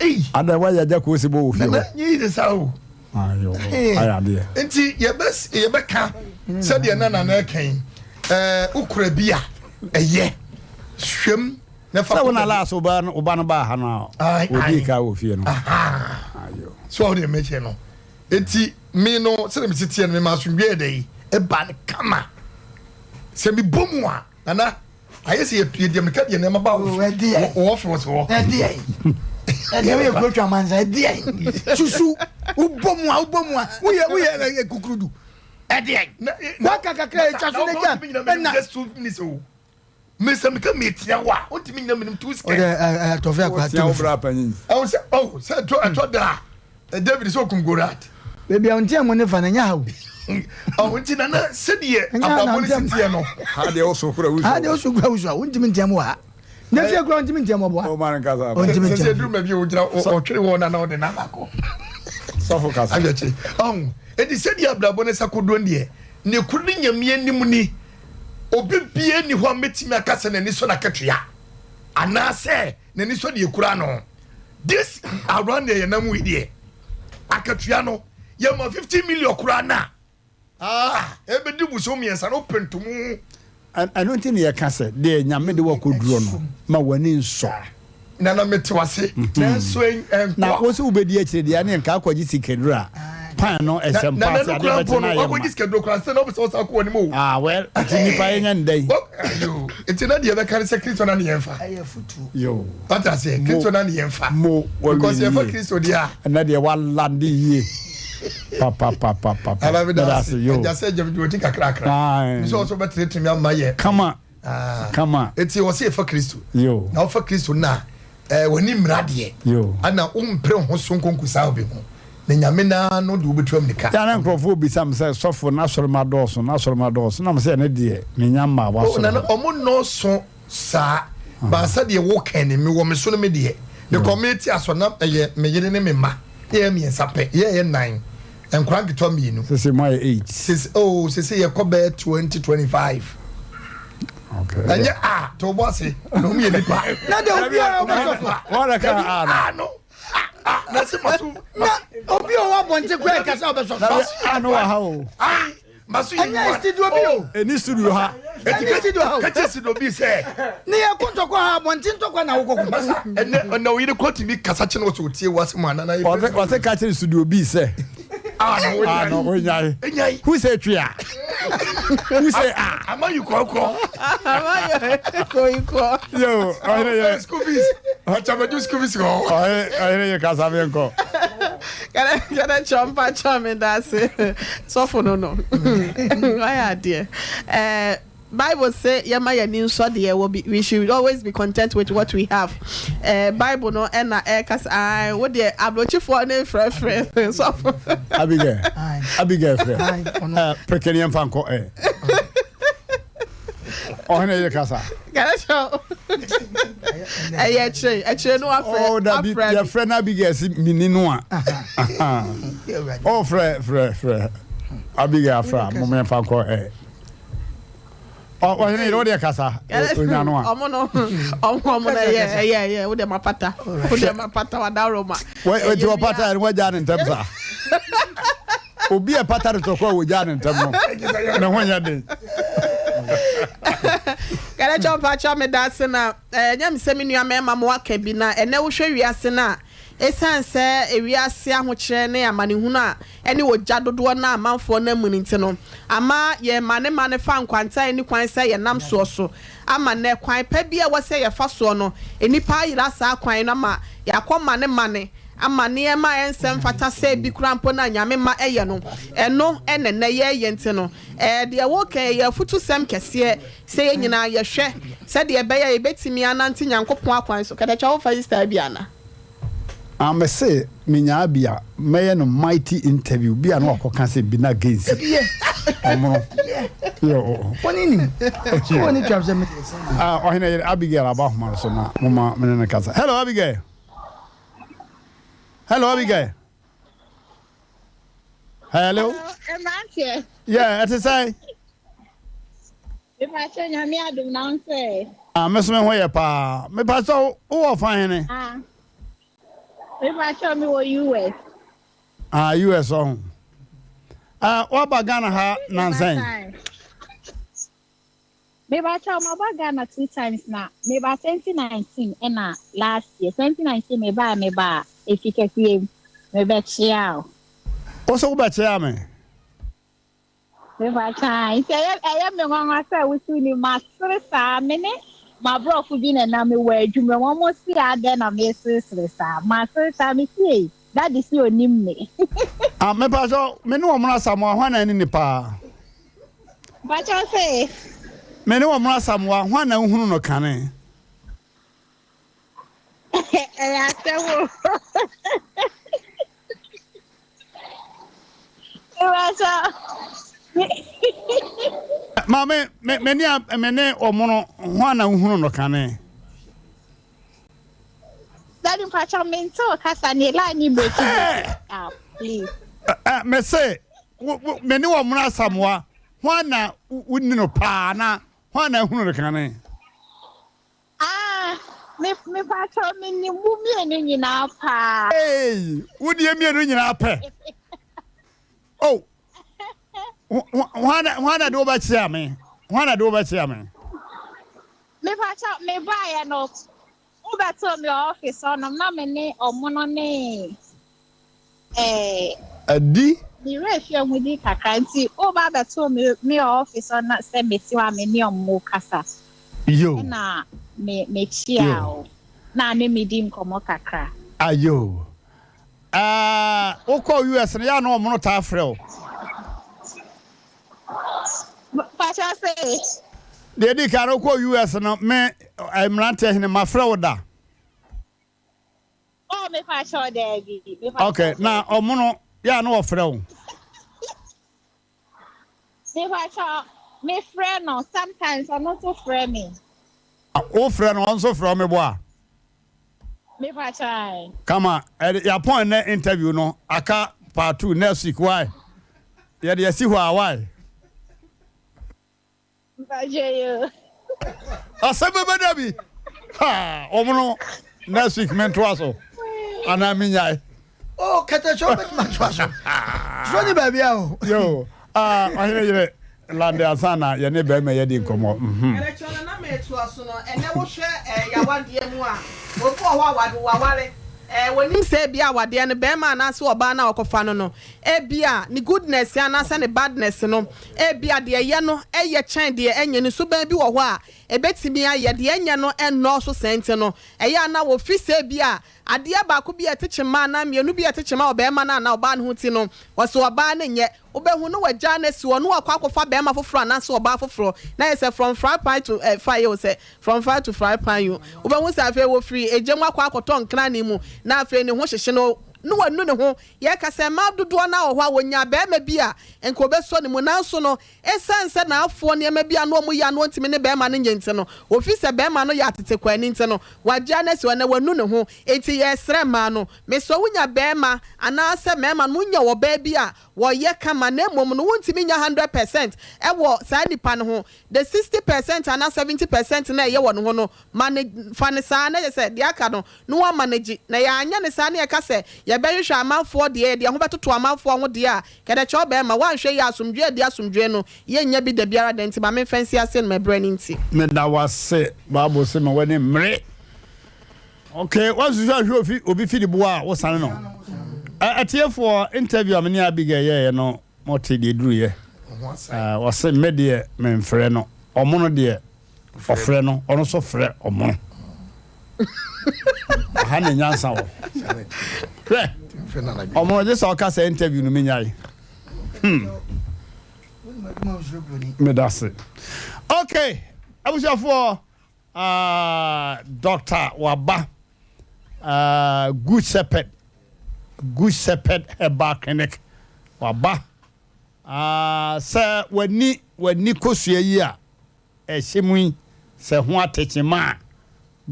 ei Ada wayɛ agya koo si bɔ wɔ fie nana hɔ. nyɛ yi de saa o Ayo ayɛ adeɛ. nti yɛbɛ yɛbɛka sɛdeɛ na nana ɛka yi ɛɛ wokura bi a ɛyɛ hwɛm na fa Sɛ wo na kɔ baabi last wo ba no wo ba no baa ha no a Ae, wɔdii ae. ka wɔ fie no. Ahaa. Ayo. So ɔho deɛ mekyɛ no Enti me no, sɛdeɛ mesi teɛ no, mema asomdwoeɛ yɛ dɛn? Ɛba no kama. Sɛ mebɔ mu a, Nana, ayɛ sɛ yɛde mmirika deɛ nneɛma ba wo office hɔ. Ɛdeɛn? Ɛdeɛn woyɛ kuro twa mansa ɛdeɛn? Susu wobɔ mu a wobɔ mu a woyɛ woyɛ kukurudu ɛdeɛn? Waka kakra ɛtwa so na gya ɛna. Just 2 minutes o. Me sɛ meka metia wo a, wontumi nyina menim 2 seconds. Ɔdɛ ɛ tɔfɛ akɔ Wotia wo bra panyin. Ɛwɔ sɛ oh sɛ ɛtɔ ɛtɔ da a David sɛ okum Goliath. Baabi a nteɛ mo ne fa no ɛnyɛ ha o. Ɔho nti nana sɛdeɛ Ɛnyɛ ha na abrabɔ no si nteɛ. teɛ no. Ha deɛ woso kora wusu. Ha deɛ woso kora wusu a wontumi nteɛ mo wɔ ha. Na fie kora wontumi nteɛ mo ɔboa. O ma no nkasa. Ɔntumi Sɛ nteɛ. sɛ duru baabi a ogyina ɔtwere hɔ na na ɔde nana kɔ. Sɔfo kasa. Ahwɛkye. Ɔho enti sɛdeɛ abrabɔ no sa kodoɔ deɛ ne koro ne Nyame anim ni. Obi biara nni hɔ a mɛtumi aka sɛ n'ani sɔ n'akatua anaasɛ n'ani sɔ deɛ ɛkura no. This around deɛ yɛnam yi deɛ, akatua no yɛma 50 million koraa no a, ah, ɛbɛdi bosom 3 no wopɛ ntomu. Ɛno nti na yɛka sɛ deɛ Nyame de wo akɔduro no, ma w'ani nsɔ. Nana mete wase nanso ɛnkɔ. Na wo sɛ wobɛdi akyire deɛ ɛne nka akɔgye sikaduro a. Pan no ɛhyɛ mpa ase adeɛ bɛkye na ayɛ ma. Wakɔgye sikaduro koraa sɛ na ɔpɛ sɛ ɔsan kɔ anim o. Ah well, nti nipa yɛ nyɛ ndɛ yi. Ayo, nti na deɛ bɛka ne sɛ Kristo na ne yɛn fa. Ɛyɛ futuo. Yo. Wate aseɛ, Kristo na ne yɛn fa. Mo, wawie Because ne yɛfa yie. Kristo deɛ a. Ɛnɛ deɛ walande yie. Papapapapa. Ala meda Meda ase. ase, yo. Agya sɛ agya mede w'akyi kakrakra. Aye. Mesɛ ɔsɛ wobɛtenetene me ama yɛ. Kama. Ah. Kama. Eti ɔsɛ yɛfa Kristo. Yo. Na wofa Kristo no a, eh, w'ani mmra deɛ. Yo. Ana wompere ho so nkonku saa obi ho. Na Nyame naa no de wobɛtu ammirika. Yɛ a na nkurɔfoɔ bisa me sɛ, Sɔfo, n'asɔremma dɔɔso, n'asɔremma dɔɔso. Na mesɛ, Ɛno deɛ, mennya mmaa Oh, w'asɔre Nana, hɔ. ɔmo nnɔɔso saa. But sɛdeɛ woka ni, mewɔ me so no me deɛ, mekɔ mete asɔre na ɛyɛ me yere ne me mma, na yɛyɛ mmiɛnsa pɛ, yɛyɛ nnan, nkwadaa nketewa mmienu. Sese moayɛ eight. Sese, oh, sese yɛkɔ bɛyɛ 20, 25. Okay. Ɛnyɛ a, to wo bo ase, na ɔmo yɛ nipa. Na deɛ obiara ɔbɛsɔfo. Wɔn na ka a no. A no. Ah, na se maso. Na obi a ɔwɔ abɔnten koraa ɛka sɛ ɔbɛsɔ so. A no wɔ ha o. Ai, maso yi Ɛnyɛ studio bi o. Ɛni studio ha. Ɛni studio ha o. Kakyɛ studio bi sɛ. Ne yɛ ko ntɔkwa ha abɔnten ntɔkwa na wokɔ ko. Masa ɛnɛ ɛnɛ oyere kɔ tumi kasa kyerɛ wɔ sɛ otie w'asɛm a nana yɛ. Ɔsɛ ɔsɛ kakyɛ studio bi sɛ. Ah no onyae. Ah no onyae. Enyae. Who say twia? Who say ah? Ama yi kɔkɔ. Ama yi kɔkɔ. Yo, ɔhene yɛ. School fees. Ɔkyɛmɛdu school fees kɔ. Ɔhene ɔhene yɛ kasa mi nkɔ. Kɛnɛ kɛnɛ kyɛw mpa kyɛw mi da ase. Sɔfo no no. Wayɛ adeɛ. Ɛɛ. Bible se yɛma yɛn ani nsɔ deɛ yɛwɔ bi, we should always be content with what we have. Eh, Bible no ɛna ɛka sɛ, ae, wo deɛ aburokyifoɔ ne frɛfrɛ sɔfo. Abigail, Abigail frɛ. Eh, peke ne yɛmfa nkɔ ɛ. Ɔhene yere kasa. Kɛlɛkyɛw. Ɛyɛ akyire, akyire no afrɛ. Oh, dabi, yɛfrɛ no Abigail si mini no a. Oh, frɛ, frɛ, frɛ. Abigail afrɛ a, mom yɛmfa nkɔ ɛ. Ɔhene yere, wo deɛ kasa, onya no a. Ɔmo no, ɔmo ɔmo no ɛyɛ ɛyɛ ɛyɛ, wo deɛ ma pata, wo deɛ ma pata wa da Roma. Wɔti wɔ pata yɛn wɔgya ne ntɛm sa. Obi a pata de tɔkɔ a wɔgya ne ntɛm no, ne ho nyɛ den. Kɛlɛkyɛ mpakyɛ me da ase na ɛnyɛ me sɛ me nua mɛma mo aka bi na ɛnɛ wohwɛ wiase no a Esiane sɛ wiase ahokyerɛ ne amanehunu a ɛne ogya dodoɔ no a amanfoɔ nam mu no nti no, ama yɛremanemane fa nkwanta a ɛnni kwan sɛ yɛnam soɔ so. Ama nnɛ, kwan pa bi a ɛwɔ sɛ yɛfa soɔ no, nnipa ayera saa kwan no ama yɛakɔ manemane ama nneɛma a ɛnsɛ mfata sɛ bi koraa mpo no a Nyame mma ɛyɛ no, ɛno na nnɛ yɛreyɛ nti no, ɛɛ deɛ woreka yi ɛyɛ afutusɛm kɛseɛ Sɛ yɛn nyinaa yɛhwɛ sɛdeɛ ɛbɛyɛ a yɛbɛtumi anante Nyankopɔn akwan so. Katakyɛ wofa Easter bi ana? Ah me se menyaa bi a mɛyɛ no mighty interview bi a na wakɔ ka sɛ bi na against ɔmono yo ah ɔhene yere Abigail aba ahoma no so na moma mene no kasa. Hello Abigail. Hello Abigail. Hello. Mmeranteɛ. Yeah, ɛte sɛn? Mepakyɛ nyame adom na wo sɛ. Ah, me so me ho yɛ paa. Mepakyɛ wowɔ fa hene? Ah. Mepakyɛ me wɔ US. Ah, US ɔho. Ah, waba Ghana ha nansan? Mepakyɛw maba Ghana two times na meba 2019 ɛna last year 2019 mebaa mebaa efi kɛseɛ mu mebɛkyea o. Wo so wobɛkyea me? Mepakyɛw nti ɛyɛ ɛyɛ me nwanwa sɛ wosi ni masere saa me ne m'aborɔfo bi na na mewɔ adwuma mu wɔn si adɛn na meseresere saa masere saa me si ei daddy si onim me. Ah mepakyɛw me ne wɔn Asamoah hwan na ɛne ni paa? Mpakyɛw se. Me ne Ɔmono Asamoah, hwan na wohunu no kane? Ɛyɛ asɛm o. Mpakyɛw. Maame, me me ne me ne Ɔmono, hwan na wohunu no kane? Daddy mpakyɛw mente wo kasa ne line ne break break up please. Me se me ne Ɔmono Asamoah, Hwan na wonni no paa na hwan na ahunu no kane? Ah, me me pakyɛw me nim mo mmienu nyinaa paa. Hey, wo deɛ mmienu nyinaa pɛ. Oh, hwan na hwan na de wo bɛkyea me? Hwan na de wo bɛkyea me? Me pakyɛw me baeɛ no, wobɛtoo me wɔ office hɔnom na me ne ɔmono ne eh. Adi. Me werɛ fi ɔmo din kakra nti woba abɛtoo me me wɔ office hɔ na sɛ mete hɔ a me ne ɔmo kasa. Yo. Ɛna me me kyiaa Yo. wo na ne me di nkɔmɔ kakra. Ayo. Ɛɛ wokɔɔ US no yɛ a na ɔmo no taa frɛ wo? Mpakyɛw se. Deɛ edi kan no wokɔɔ US no me mmeranteɛ hene mafrɛ wo da? Oh mepakyɛw daabi. Mepakyɛw Okay, na daabi. ɔmo no yɛ a na wɔfrɛ wo? Mepakyɛw mefrɛ no sometimes ɔno nso frɛ me. Wofrɛ no ɔno nso frɛ wo meboa? Mepakyɛw ae. Kama, ɛde yɛapɔn nnɛ interview no aka part 2 next week why? Yɛde asi hɔ a why? Mpakyɛw yoo. Asɛm bɛbɛ da bi. Ha, wɔn no next week mentoa so anaa menyae. Oh, kɛtɛ sɛ wobɛtumi atoa so. So ni baabi a o. Yo, ah, ɔhene yere lande ansa na yɛne bɛrima yɛ di nkɔmmɔ. Mhm. Ɛrɛkyɛ no na metoa so no, ɛnɛ wohwɛ eh, yawadeɛ mu a, obi wɔ hɔ a wade waware eh, wɔnim sɛ ebia awadeɛ no bɛrima anaasɛ ɔbaa no a ɔkɔfa no no, ebia ne goodness anaasɛ ne badness no, ebia deɛ ɛyɛ no ɛyɛ kyɛn deɛ ɛnyɛ no, suban bi wɔ hɔ a ɛbɛtumi ayɛ, deɛ ɛnyɛ no ɛnnɔɔso saa nti no, ɛyɛ a na wɔfiri sɛ ebia Adeɛ baako bi a ɛte kyema anaa mmienu bi a ɛte kyema wɔ barima no anaa ɔbaa no ho ti no, wɔse ɔbaa no nyɛ. Wobɛhu no wagyaa no asi hɔ na wakɔ akɔfa barima foforɔ anaasɛ ɔbaa foforɔ. Na ayɛ sɛ from fry pan to eh, fire o, sɛ from fire to fry pan o. Wobɛhu sɛ afei wɔfiri egya mu akɔ akɔtɔ nkrane mu na afei ne ho hyehye no na wanu ne ho. Yɛka sɛ mmaa dodoɔ no ara wɔ hɔ a wɔnya barima bi a nka ɔbɛsɔ ne mu nanso no Esiane sɛ n'afoɔ nneɛma bi a na wɔyɛ a na ɔntumi ne barima no nyɛ nti no, ofi sɛ barima no yɛ atetekwaani nti no, wagyaa no asi hɔ na wanu ne ho. Enti yɛresrɛ mmaa no, mesrɛ wo nya barima anaasɛ mmarima no monya ɔbaa bi a wɔyɛ kama na mmom no wontumi nya 100% wɔ saa nipa no ho, the 60% anaa 70% no a ɛyɛ wɔ ne ho no, ma no, fa no saa na kyerɛ sɛ deɛ aka no na wama no agye. Na yɛanyɛ no saa na yɛka sɛ yɛbɛhwehwɛ amanfoɔ deɛ, yɛde yɛn ho bɛtoto amanfoɔ ho deɛ a, kɛdɛkyɛw bɛrima, woanhwɛ yie a asomdwoeɛ a ɛdi asomdwoeɛ no, yɛnnya bi da biara da nti ma memfa nsi aseɛ no m'ɛberɛ no nti. Meda wo ase. Bible se ma w'ani mmere. Ok, woasusu ahwɛ ofi obi fidi boa a wosane no. Atiefoɔ, interview a me ne Abigail yɛeɛ no, mote deɛ ɛduruiɛ. Ɔse me deɛ memfrɛ no, ɔmono deɛ Ɔfrɛ no, ɔno nso frɛ ɔmono. Aha na nyansa wɔ. Hwɛ, ɔmono gye sɛ ɔka sɛ interview no menyae. Hmm. Meda se. Okay, abusuafoɔ, uh, Doctor Waba, uh, Good Shepherd, Good Shepherd Herbal Clinic, Waba. Uh, sɛ w'ani w'ani kosua yi a, ɛhyɛ mu yi sɛ ho atekyema a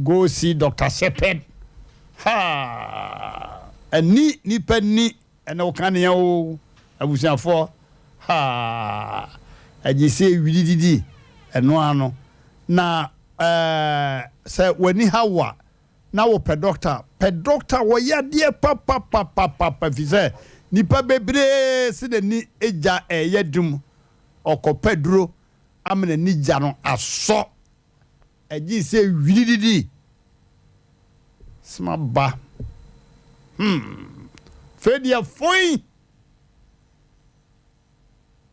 go see Doctor Shepherd haa ɛni nipa ni ɛna wo kanea oo abusuafoɔ haa ɛgye sɛ ewiri didi ɛno ano na ɛɛ sɛ w'ani ha wo a na wo pɛ doctor pɛ doctor wɔyɛ adeɛ papapapapapa fi sɛ nipa bebree se n'ani gya ɛyɛ dum ɔkɔ pɛ duro ama n'ani gya no asɔ ɛgye sɛ wirididi soma ba hmm fei deɛ foi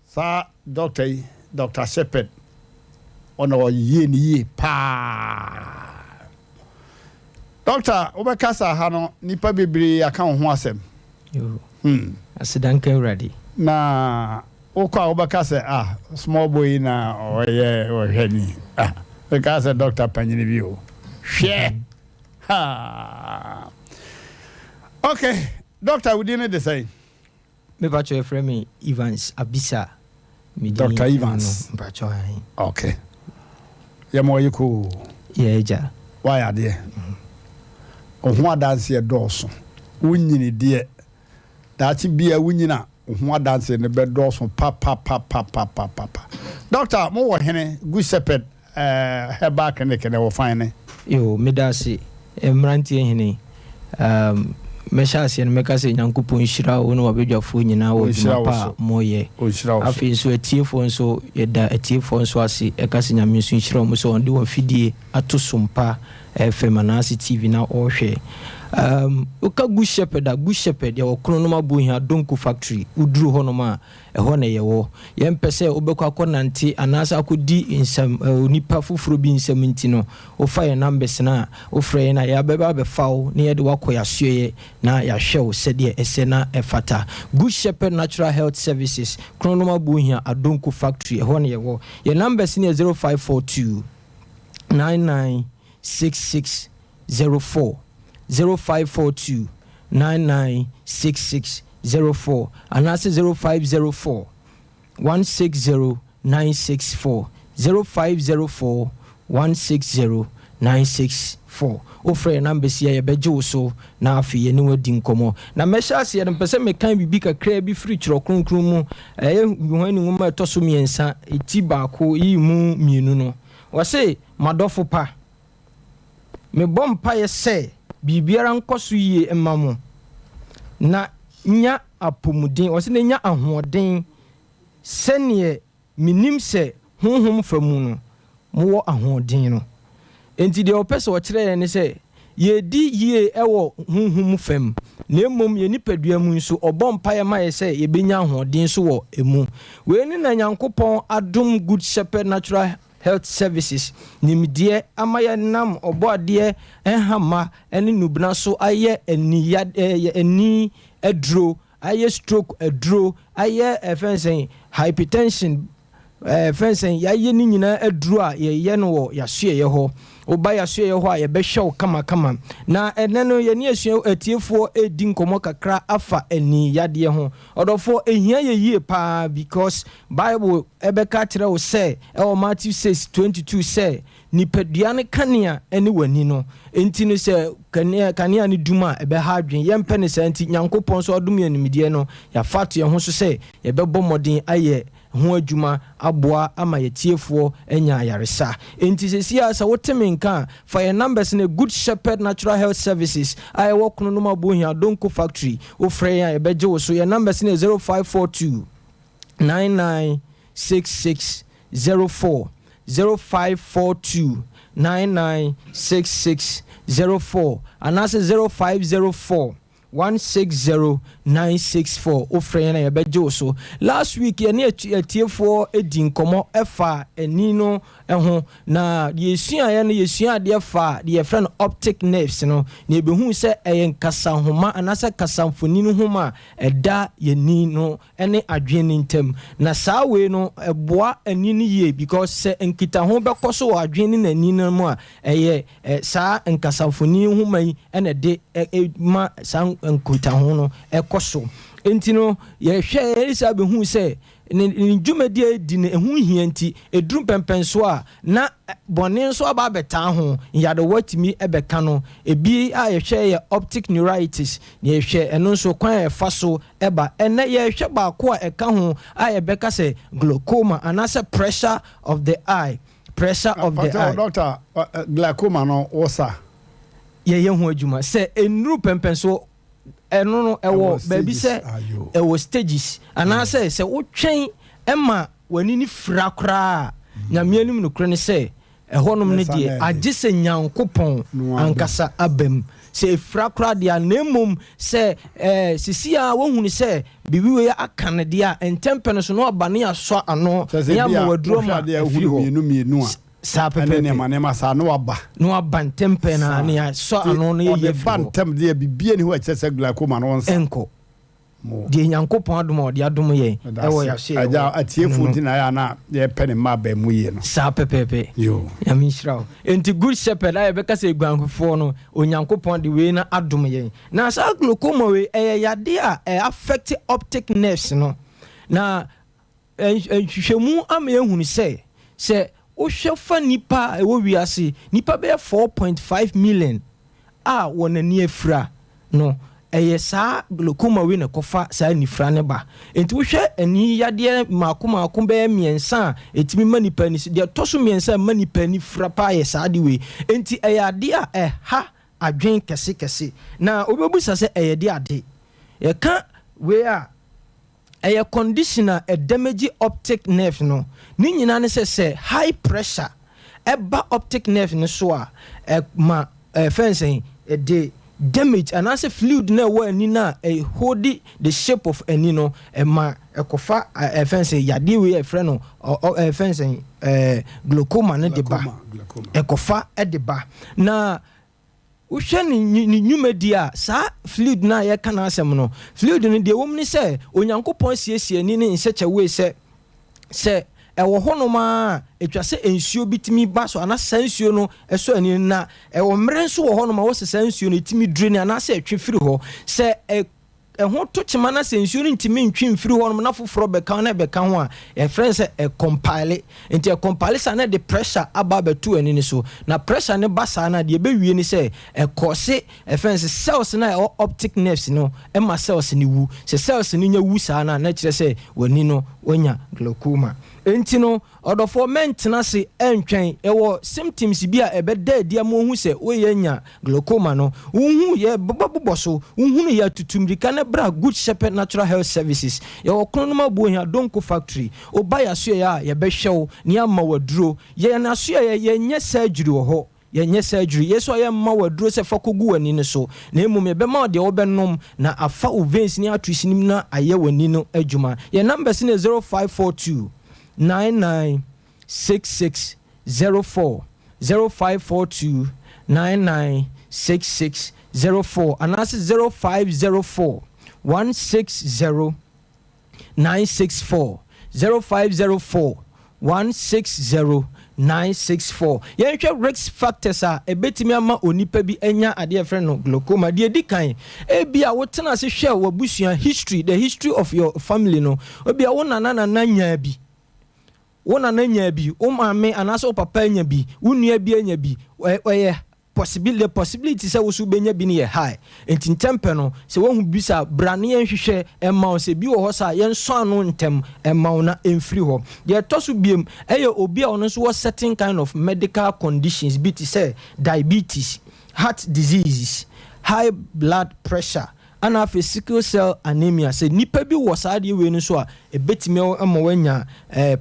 saa dɔkta yi Dɔkta Shepherd ɔna ɔyie ne yie paa dɔkta wobɛkasa ha no nipa bebree aka wo ho asɛm hmm. Aseda nka Awurade. Na Wokɔ a wobɛka sɛ ah small boy yi na ɔyɛ ɔhwɛ ni ah meka sɛ doctor panyini bi o hwɛ haa ok doctor wo din no de sɛn? Me pakyɛ yɛfrɛ me Evans Abisa me din Doctor Evans no mpakyɛ ahe. Ok yɛ ma ɔye koo. Yɛ agya. Wayɛ adeɛ wo ho adanseɛ dɔɔso wo nyini deɛ daakye bia wo nyina Wo ho adanseɛ no bɛdɔɔso papapapapapapa. Doctor, mo wɔ hene? Good Shepherd Herbal Clinic no ɛwɔ fan ne? Yoo, meda ase, mmeranteɛ hene. Um, Mɛhyɛ aseɛ no mɛka sɛ Nyankopɔn nhyira wo ne w'abadwafoɔ nyinaa wɔ Ɔnhyira adwuma wo pa so. a moyɛ. Ɔnhyira wo so. Afei nso atiefoɔ nso yɛda atiefoɔ nso ase ɛka sɛ Nyame nso nhyira wɔn sɛ wɔde wɔn fidie ato Sompa FM anaase TV na wɔrehwɛ. Um, woka Good Shepherd a, Good Shepherd yɛwɔ Kronom Abohia Donko Factory, woduru hɔnom a Ɛhɔ na yɛwɔ. Yɛmpɛ sɛ wobɛkɔ akɔnante anaasɛ akɔdi nsɛm onipa foforɔ bi nsam nti no, wofa yɛn numbers no a, wofrɛ yɛn a, yɛbɛba abɛfa wo na yɛde wo akɔ yɛn asoɛeɛ na yɛahwɛ wo sɛdeɛ ɛsɛ na ɛfata. Good Shepherd Natural Health Services, Kronom Abohia, Adonko Factory, ɛhɔ na yɛwɔ. Yɛn numbers no yɛ 0542 99 66 04 0542 99 66 04 anaasɛ 0504 160 964 0504 160 964. Wofrɛ yɛn numbers yi a yɛbɛgye wo so na afei yɛne wo adi nkɔmmɔ. Na mɛhyɛ aseɛ no mepɛ sɛ mekan biribi kakraa bi firi Twerɛ Kronkron mu. Ɛyɛ Yohane nwoma a ɛtɔ so mmiɛnsa, ti baako yi mu mmienu no. Ɔse, M'adɔfo pa, mebɔ mpaeɛ sɛ biribiara nkɔ so yie mma mo, na nya apɔmuden, ɔse na nya ahoɔden sɛdeɛ menim sɛ honhom fa mu no mowɔ ahoɔden no. Enti deɛ ɔpɛ sɛ ɔkyerɛ yɛn ne sɛ, yɛredi yie wɔ honhom fam, na mmom yɛn nipadua mu nso, ɔbɔ mpaeɛ ma yɛn sɛ yɛbɛnya ahoɔden nso wɔ ɛmu. Wei ne na Nyankopɔn adom Good Shepherd Natural Health Services nimdeɛ ama yɛnam Ɔbɔadeɛ nhama ne nnubena so ayɛ ani yadeɛ, ani aduro, ayɛ stroke aduro, ayɛ ɛfɛn sɛn hypertension ɛfɛn sɛn yɛayɛ ne nyinaa aduro a yɛyɛ no wɔ yɛasoɛeɛ hɔ. Woba yɛasoɛeɛ hɔ a yɛbɛhwɛ wo kamakama. Na ɛnɛ no yɛne asua atiefoɔ redi nkɔmmɔ kakra afa ani yadeɛ ho. Ɔdɔfoɔ, ɛhia yɛ yie paa because Bible bɛka akyerɛ wo sɛ ɛwɔ Matthew 6:22 sɛ nipadua no kanea ne w'ani no. Enti no sɛ kanea kanea no dum a ɛbɛha adwene. Yɛmpɛ no saa nti Nyankopɔn nso adom yɛn nimdeɛ no, yɛafa ato yɛn ho so sɛ yɛbɛbɔ mmɔden ayɛ ho adwuma aboa ama yɛatiefoɔ anya ayaresa. Enti seesei ara sɛ wote me nka a, fa yɛn numbers no, Good Shepherd Natural Health Services a ɛwɔ Kronom Abohia, Donko Factory, wofrɛ yɛn a yɛbɛgye wo so. Yɛn numbers no yɛ 0542 9966 04, 0542 9966 04 anaasɛ 0504 160964 wofrɛ yɛn a yɛbɛgye wo so. Last week yɛne atiefoɔ di nkɔmmɔ ɛfa ani no ho na deɛ yɛsuaeɛ no yɛsua adeɛ fa deɛ yɛfrɛ no optic nerves no na yɛbɛhuu sɛ ɛyɛ nkasahoma anaasɛ kasamfonin nhoma a ɛda yɛni no ne adwene no ntam na saa wei no ɛboa ani no yie because sɛ nkitaho bɛkɔ so wɔ adwene ne n'ani no mu a ɛyɛ Saa nkasamfoni nhoma yi na ɛde ma saa nkutaho no kɔ so. Enti no, yɛhwɛ Elisa behuu sɛ ne ne dwumadi a edi no ɛho hia nti, eduru mpɛnpɛnso a na bɔne nso aba abɛtaa ho, nyarewa tumi bɛka no. Ebi a yɛhwɛ yɛ optic neuritis, na yɛhwɛ ɛno nso kwan a ɛfa so ba. Ɛnnɛ yɛrehwɛ baako a ɛka ho a yɛbɛka sɛ glaucoma anaasɛ pressure of the eye. Pressure of the eye. Doctor, glaucoma no wo sa? Yɛyɛ ho adwuma. Sɛ nnuru pɛmpɛnso ɛno no ɛwɔ baabi sɛ ɛwɔ stages anaasɛ sɛ wotwɛn ma w'ani no fira koraa a, Nyame anim nokorɛ ne sɛ ɛhɔnom no deɛ agye sɛ Nyankopɔn ankasa aba mu. Sɛ ɛfira koraa deɛ a, na mmom sɛ ɛɛ sisi a wohunu sɛ biribi wei aka no deɛ a, ntɛmpɛ no so na waba ne yɛasɔ ano Kyerɛ sɛ na ebi yɛama a waduro wohwɛ ma adeɛ a afiri wohunu hɔ. mmienu mmienu a Saa ɛne pɛpɛɛpɛ. nneɛma nneɛma saa na waba. Na waba ntɛmpɛ no ara Saa. na yɛasɔ Nti ano na yɛyi ɔde afiri ba hɔ. ntɛm deɛ biribiara nni hɔ a ɛkyerɛ sɛ glaucoma no ɔnsa. Ɛnkɔ. Mo. Deɛ Nyankopɔn adom a ɔde adom yɛn Meda ɛwɔ ase. yɛasoɛeɛ Agya, hɔ atiefoɔ no no. nti na ɛyɛ a na yɛpɛ ne mma aba mu yie no. Saa pɛpɛɛpɛ. Yoo. Nyame nhyira wo. Enti Good Shepherd a yɛbɛka sɛ aguanhwɛfoɔ no, Onyankopɔn de wei no adom yɛn. Na saa glaucoma wei, ɛyɛ yadeɛ a ɛ affect optic nerves no. Na nhwehwɛmu ama yɛahunu sɛ, sɛ wohwɛ fa nnipa a ɛwɔ wiase, nnipa bɛyɛ 4.5 million a wɔn ani afira no, ɛyɛ saa glaucoma wei na ɛkɔfa saa anifira no ba. Enti wohwɛ ani yadeɛ mmaako mmaako bɛyɛ mmiɛnsa a ɛtumi ma nipa ani so, deɛ ɛtɔ so mmiɛnsa a ɛma nipa ani fira paa yɛ saa ade wei. Enti ɛyɛ adeɛ a ɛha. adwen kɛse kɛse. Na wobɛbusa sɛ ɛyɛ de ade. Yɛka wei a, ɛyɛ condition a ɛdamage optic nerve no. Ne nyinaa ne sɛ sɛ high pressure ɛba optic nerve no so a, ɛma ɛfɛn sɛn, ɛde damage anaasɛ fluid na ɛwɔ ani no a ɛhold the shape of ani no, ɛma ɛkɔfa ɛfɛn sɛ yadeɛ wei a ɛfrɛ no ɛfɛn sɛn glaucoma no de ba. Glaucoma. Ɛkɔfa ɛde ba. Na wohwɛ ne nnwumadi a, saa fluid no a yɛka no asɛm no, fluid no deɛ wɔm ne sɛ Onyankopɔn siesie ani ne nsɛkyɛwei sɛ ɛwɔ hɔnom a ɛtwa sɛ nsuo bi tumi ba so anaasɛ saa nsuo no ɛsɔ ani no. Na ɛwɔ mmerɛ nso wɔ hɔnom a wɔsɛ saa nsuo no ɛtumi dure ne anaasɛ ɛtwe firi hɔ. Sɛ ɛho to kyema na sɛ nsuo no ntumi ntwe mfiri hɔnom na foforɔ bɛka ho na ɛbɛka ho a, yɛfrɛ no sɛ ɛcompile. Nti ɛcompile saa na ɛde pressure aba abɛto ani no so. Na pressure no ba saa no a, deɛ ɛbɛwie ne sɛ ɛkɔse ɛfrɛ no sɛ cells no a ɛwɔ optic nerves no, ɛma cells no wu. Sɛ cells no nya wu saa no a, na kyerɛ sɛ w'ani no wanya glaucoma. Enti no, ɔdɔfoɔ, mɛntena ase ɛntwɛn. Ɛwɔ symptoms bi a ɛbɛda adi ama wohu sɛ woyɛ nya glaucoma no. Wohu yɛ bobɔbobɔ so, wohunu yɛ atutu mmirika ne bra Good Shepherd Natural Health Services. Yɛwɔ Kronom Abohia, Donko Factory. Woba yɛasoɛeɛ a, yɛbɛhwɛ wo ne ama waduro. Yɛn asoɛeɛ, yɛnyɛ surgery wɔ hɔ, yɛnyɛ surgery. Yɛ so a, yɛmma waduro sɛ fa kɔgu w'ani no so, na mmom yɛbɛma wo deɛ wobɛnom na afa wo veins ne arteries no mu na ayɛ w'ani no adwuma. Yɛn numbers no yɛ 0542 99 66 04, 0542 99 66 04, anaasɛ 0504 160 964, 0504 160 964. Yɛnhwɛ risk factors a ɛbɛtumi ama onipa bi anya adeɛ frɛ no glaucoma. Deɛ di kan, ebi a wotena ase hwɛ w'abusua history, the history of your family no, ebi a wo nana nana nyaa bi, wo nana nyaa bi, wo maame anaasɛ wo papa anya bi, wo nua bi anya bi, ɛyɛ possibility, the possibility sɛ woso bɛnya bi no yɛ high. Nti ntɛmpɛ no, sɛ woahu bi sa, bra ne yɛnhwehwɛ ɛma wo. Sɛ bi wɔ hɔ sa, yɛnsɔ ano ntɛm ɛma wo na ɛmfiri hɔ. Deɛ ɛtɔ so biem, ɛyɛ obi a ɔno nso wɔ certain kind of medical conditions bi te sɛ diabetes, heart diseases, high blood pressure, ana afei sickle cell anemia. Sɛ nipa bi wɔ saa adeɛ wei no nso a, ɛbɛtumi ama wanya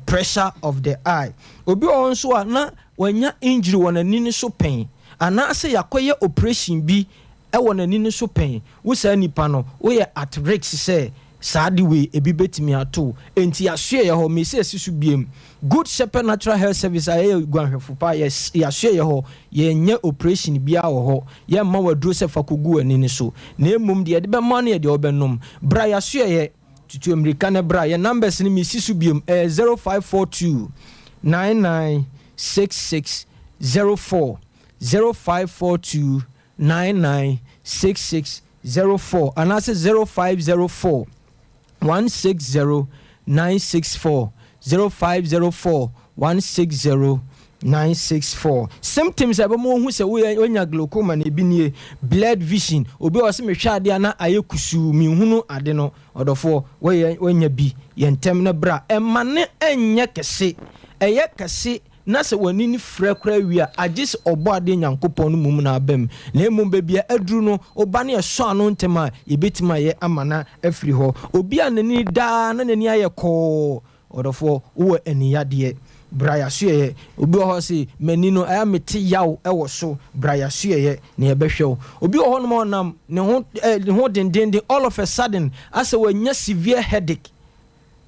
pressure of the eye. Obi wɔ hɔ nso a na wanya injury wɔ n'ani no so pɛn anaasɛ yɛakɔyɛ operation bi ɛwɔ n'ani no so pɛn, wo saa nipa no woyɛ at risk sɛ saa de wei ebi bɛtumi ato. Enti yɛasoɛ yɛ hɔ, mesi esi so biem, Good Shepherd Natural Health Service a yɛyɛ guanhwɛfo pa, yɛasoɛ yɛ hɔ. Yɛnyɛ operation biara wɔ hɔ, yɛmma waduro sɛ fa kɔgu w'ani no so, na mmom deɛ yɛde bɛma no yɛ deɛ wɔbɛnom. Bra yɛasoɛ yɛ, tutu mmirika ne bra. Yɛ numbers no, mesi so biem, ɛyɛ 0542 99 66 04, 0542 99 66 04, anaasɛ 0504 160 964, 0504 160 964. Symptoms a ɛbɛma wohu sɛ woyɛ wonya glaucoma no ebi nie: blurred vision. Obi a ɔsɛ mehwɛ adeɛ a na ayɛ kusuu, menhunu ade no, ɔdɔfoɔ, wɔyɛ woanya bi. Yɛ ntɛm no bra. Ɛma ne ɛnyɛ kɛse, ɛyɛ kɛse na sɛ w'ani no frɛ koraa wie a, agye sɛ ɔbɔ adeɛ Nyankopɔn no mum no aba mu. Na mmom baabi a aduru no, woba ne ɛsɔ ano ntɛm a, yɛbɛtumi ayɛ ama no afiri hɔ. Obi a n'ani daa na n'ani ayɛ kɔɔ, ɔdɔfoɔ, wowɔ aniyadeɛ, bra yɛasoɛyɛ. Obi wɔ hɔ sɛ m'ani no ɛyɛ mete yaw ɛwɔ so, bra yɛasoɛyɛ na yɛbɛhwɛ wo. Obi wɔ hɔnom a ɔnam ne ho dendenden, all of a sudden asɛ wanya severe headache.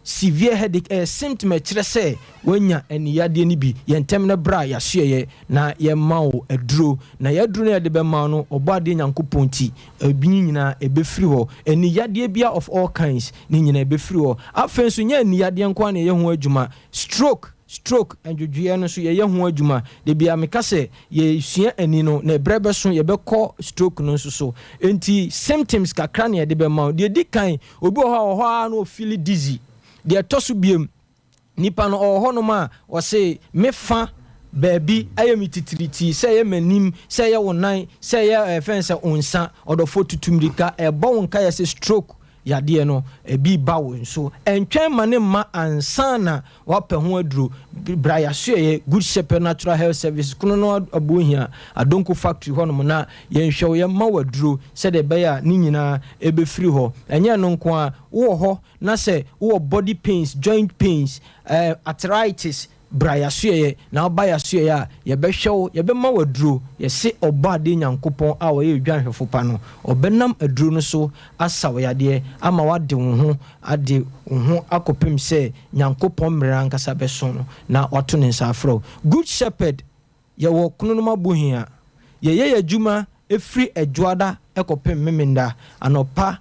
Severe headache ɛyɛ symptom ɛkyerɛ sɛ wanya aniyadeɛ no bi. Yɛn ntɛm no bra yɛasoɛyɛ na yɛma wo aduro, na yɛaduro no yɛde bɛma wo no, ɔbɔ adeɛ Nyankopɔn ti, ebi nyinaa ɛbɛfiri hɔ. Aniyadeɛ bia of all kinds ne nyinaa ɛbɛfiri hɔ. Afei nso, nyɛ aniyadeɛ nko a na yɛyɛ ho adwuma. Stroke ndwodwoeɛ no nso, yɛyɛ ho adwuma. De bia meka sɛ yɛsua ani no, na ɛberɛ bɛso yɛbɛkɔ stroke no nso so. Enti symptoms kakra na yɛde bɛma wo. Deɛ di kan, obi wɔ hɔ a wɔ hɔ a na ɔfeel dizzy. Deɛ ɛtɔ so biem, nipa no ɔwɔ hɔnom a ɔse mefa baabi ayɛ me titiritii, sɛ ɛyɛ m'anim, sɛ ɛyɛ wo nan, sɛ ɛyɛ ɛfɛn sɛ wo nsa, ɔdɔfoɔ, tutu mmirika. Ɛbɔ wo nka yɛ sɛ stroke. yadeɛ no ebi ba wo nso. Ɛntwɛn ma ne mma ansa na woapɛ ho aduro. Bra yɛasoɛeɛ Good Shepherd Natural Health Services kono no Abohia Adonko Factory hɔnom na yɛnhwɛ wo, yɛmma wo aduro sɛdeɛ ɛbɛyɛ a ne nyinaa ɛbɛfiri hɔ. Ɛnyɛ ɛno nko ara, wowɔ hɔ na sɛ wowɔ body pains, joint pains, arthritis, Bra y'asoɛeɛ, na woba y'asoɛeɛ a, yɛbɛhwɛ wo, yɛbɛma wo aduro. Yɛse Ɔbɔadeɛ Nyankopɔn a ɔyɛ odwanhwɛfo pa no, ɔbɛnam aduro no so asa wo yadeɛ, ama woade wo ho, ade wo ho akɔpem sɛ Nyankopɔn mmerɛ ankasa bɛso no, na wato ne nsa afrɛ wo. Good Shepherd, yɛwɔ Kronom Abohia. Yɛyɛ y'adwuma firi Ɛdwoada kɔpem Memenda, anɔpa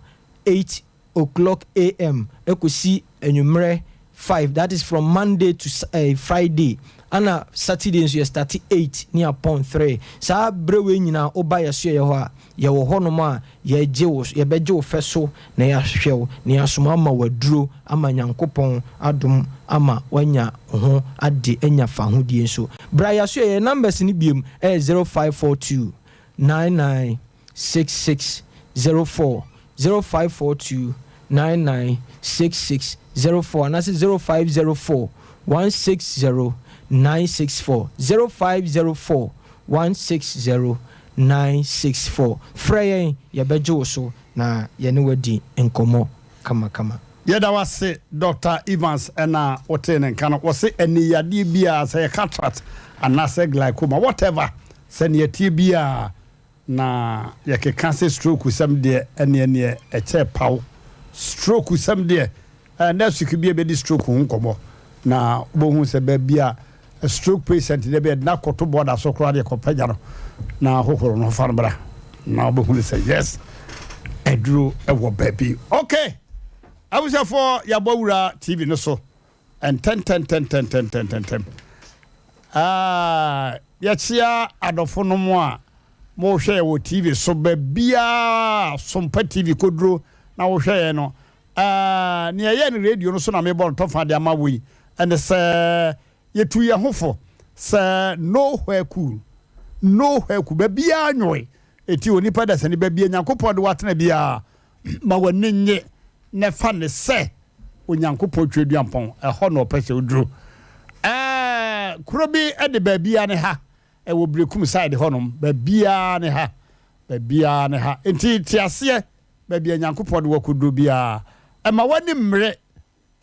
8 o'clock AM kɔsi anwummerɛ 5 that is from Monday to eh, Friday ana Saturday nso yɛ start 8 ne apɔn 3 saa berɛ wei nyinaa woba yɛsoɛyɛ hɔ a yɛwɔ hɔnom a yɛgye wo yɛbɛgye wo fɛ so na yɛahwɛ wo na yɛasoma ama waduro ama Nyankopɔn adom ama wanya ho ade anya fahodie nso bra yɛasoɛyɛ numbers no biom ɛyɛ 0542 99 6604, 0542 99 6604 anaasɛ 0504 160 964, 0504 160 964. Frɛ yɛn, yɛbɛgye wo so na yɛne wo adi nkɔmmɔ kamakama. Yɛda wo ase Doctor Evans ɛna wotee ne nka no wɔse ɛne yadeɛ biaa sɛ yɛ cataract anaasɛ glaucoma whatever sɛ nea ɛteɛ biaa Na yɛkeka sɛ stroke sɛm deɛ ɛneɛ neɛ ɛkyɛɛ paw. Stroke sɛm deɛ eh, next week bi yɛbɛdi stroke ho nkɔmmɔ na wobɛhu sɛ baabi a stroke patient deɛ bɛyɛ na kɔto bɔɔda so koraa deɛ kɔpagya no na hohoro no fa no bra na wobɛhu sɛ yes aduro ɛwɔ baabi. Okay, abusuafoɔ yɛabɔ wura TV no so Ntɛntɛntɛntɛntɛntɛntɛm. Ah, yɛkyea adɔfo nom a mohwɛ yɛ wɔ TV so baabiara Sompa TV koduro na wohwɛ yɛn no. Ah, nea ɛyɛ no radio no so na mebɔ no tɔfa de ama wo yi ɛne sɛ yɛtu yɛn ho fo sɛ nowhere cool, nowhere cool, baabiara nwoe. Eti onipa dasani baabi a Nyankopɔn de watena biara ma w'ani nnye na fa no sɛ Onyankopɔn Tweaduampɔn, ɛhɔ na ɔpɛ sɛ woduru. Ɛɛ, kuro bi de baabiara ne ha, ɛwɔ Berekum side hɔnom, baabiara ne ha, baabiara ne ha. Nti te aseɛ, baabi a Nyankopɔn de wakɔduru biara, ɛma w'ani mmere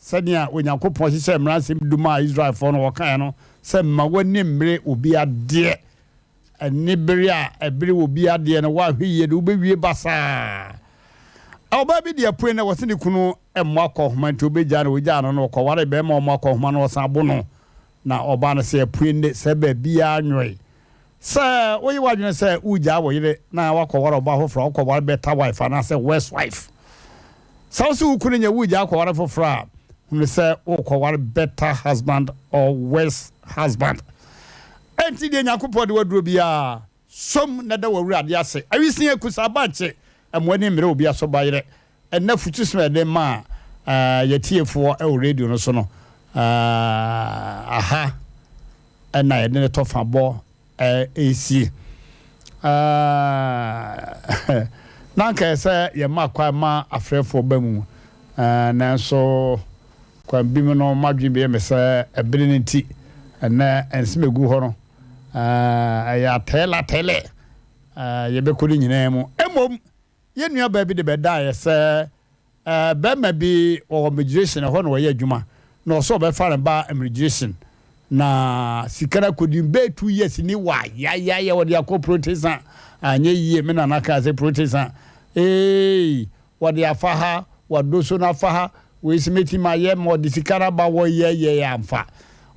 sɛnea Onyankopɔn hyehyɛɛ Mmaransɛm Du maa Israelfoɔ no, ɔkaeɛ no sɛ, Mma w'ani mmere obi adeɛ. Anibere a ɛbere obi adeɛ no, woanhwɛ yie de, wobɛwie basaa. Ɔbaa bi de apue na wɔse ne kunu mmɔ akɔnhoma nti ɔbɛgyaa no, ɔgyaa no no ɔkɔwaree bɛrima a ɔmmɔ akɔnhoma no ɔsan bo no. Na ɔbaa no sɛ apue nne sɛ baabiara nwoe. Sɛ woyɛ w'adwene sɛ woregyaa wo yere na woakɔware ɔbaa foforɔ a, wokɔware better wife anaasɛ worse wife. Sɛ wo se wo kunu nyɛ woregyaa akɔware foforɔ a, hunu sɛ worekɔware better husband or worse husband. Enti deɛ Nyankopɔn de wo aduro biara, som na da w'Awurade ase. Awisia kusa bankye, mmoa ani mmere obi aso bayerɛ. Ɛnnɛ afutusem a yɛde ma yɛn atiefoɔ wɔ radio no so no, aha na yɛde ne tɔfa bɔ resie. Na anka ɛsɛ sɛ yɛma kwan ma afrɛfoɔ ba mu, nanso kwan bi mu no m'adwene bɛyɛ me sɛ ɛbere no nti, ɛnnɛ nsɛm a ɛgu hɔ no, ɛyɛ atɛɛle-atɛɛle, yɛbɛkɔ ne nyinaa mu. Mmom, Yɛn nuabaa bi de bɛdaeɛ sɛ barima bi wɔ immigration, ɛhɔ na ɔyɛ adwuma, na ɔsɛ ɔbɛfa ne ba immigration, na sika no akɔdi bɛyɛ 2 years ni wa yayayɛ wɔde akɔ protestant, anyɛ yie. Me nana kaa sɛ protestant ee wɔde afa ha, wɔado so no afa ha, wei sɛ mɛtumi ayɛ ma ɔde sika no aba, wɔyɛyɛ amfa.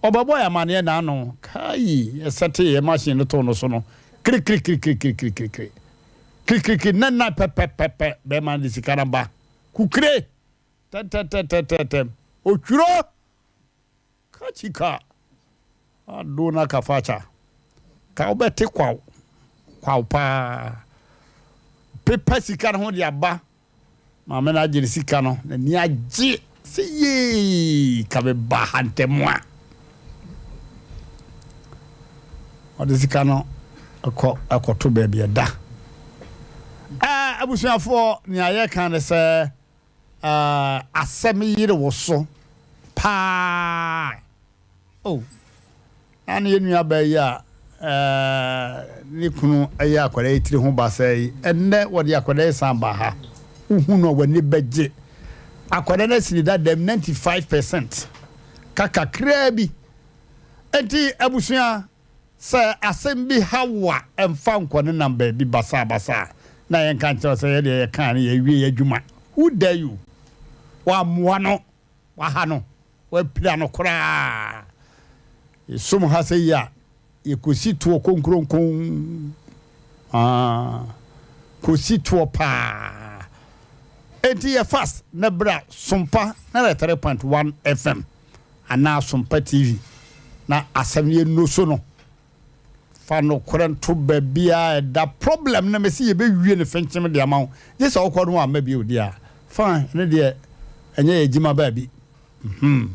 Ɔbɛbɔ yɛ amaneɛ naano kai yɛsɛte yɛ machine no too no so no kirikirikirikirikirikiri Kirikirikiri nnɛ nna pɛpɛpɛpɛ bɛrima no de sika no ba kukire tɛntɛntɛntɛntɛm otwuro kachika ado na kafacha ka wobɛte kwaw kwaw paa pepa sika no ho de aba. Maame no agye ne sika no, n'ani agye sɛ yee ka me ba ha ntɛm a. Ɔde sika no kɔ ɛkɔto baabi ɛda. Ɛɛ abusuafoɔ, nea yɛka ne sɛ Asɛm yere wo so paa oh. Na ne yɛn nuabaa yi a ne kunu yɛ akwadaa yi tiri ho basaa yi, ɛnnɛ wɔde akwadaa yi san ba ha. Wohu no a w'ani bɛgye. Akwadaa no asi ne dada mu 95% ka kakraa bi. Enti abusua, Sɛ asɛm bi haw wo a, mfa nkɔnenam baabi basabasa na yɛnka nkyerɛ wo sɛ yɛn deɛ yɛkaa no yɛawie yɛn adwuma. Who dare you? Woammoa no, woaha no, woapira no koraa. Yɛsom ha sɛ yi a, yɛkɔsi toɔ konkuronkon. Ah, kɔsi toɔ paa. Enti yɛ fast na bra Sompa 93.1 FM. anaa Sompa TV na asɛm no yɛnno so no fa nokorɛ nto baabiaa ɛda problem no mese yɛbɛwie no fenkyem de ama wo gye sɛ wokɔ no wamma bio deɛ a fine ɛno deɛ ɛnyɛ yɛ adwuma baabi hmm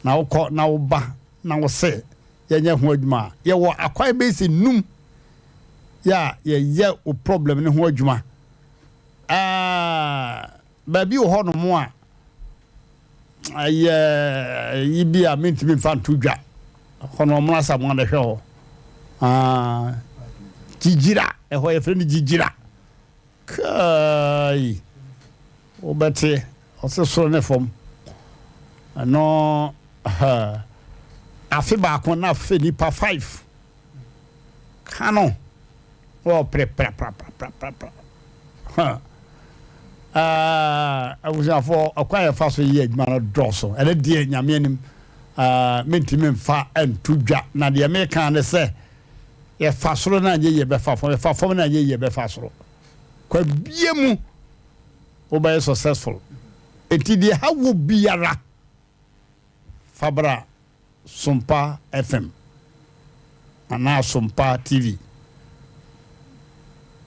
na wokɔ na woba na wo se yɛnyɛ ho adwuma a yɛwɔ akwan bɛyɛ sɛ num yɛ a yɛyɛ wo problem no ho adwuma ɛɛ baabi wɔ hɔ nom a ɛyɛ yi bi a mentumi mfa nto dwa hɔ no ɔmono asamoa na ɛhwɛ hɔ ah, gyigyira ɛhɔ yɛfrɛ no gyigyira kai wobɛte ɔse soro ne fam ɛno afe baako na afe nipa 5 Ka no wɔ prepraprapraprapra. Huh. Ah, abusuafoɔ, ɔkwan a yɛfa so yɛ adwuma no dɔɔso. Ɛno deɛ, Nyame anim, ah, mentumi mfa nto dwa. Na deɛ meka ne sɛ, yɛfa soro na anyɛ yie bɛfa fam, yɛfa fam na anyɛ yie bɛfa soro. Kwabie mu, wobɛyɛ successful. Enti deɛ ha wɔ biara, fa bra Sompa FM anaa Sompa TV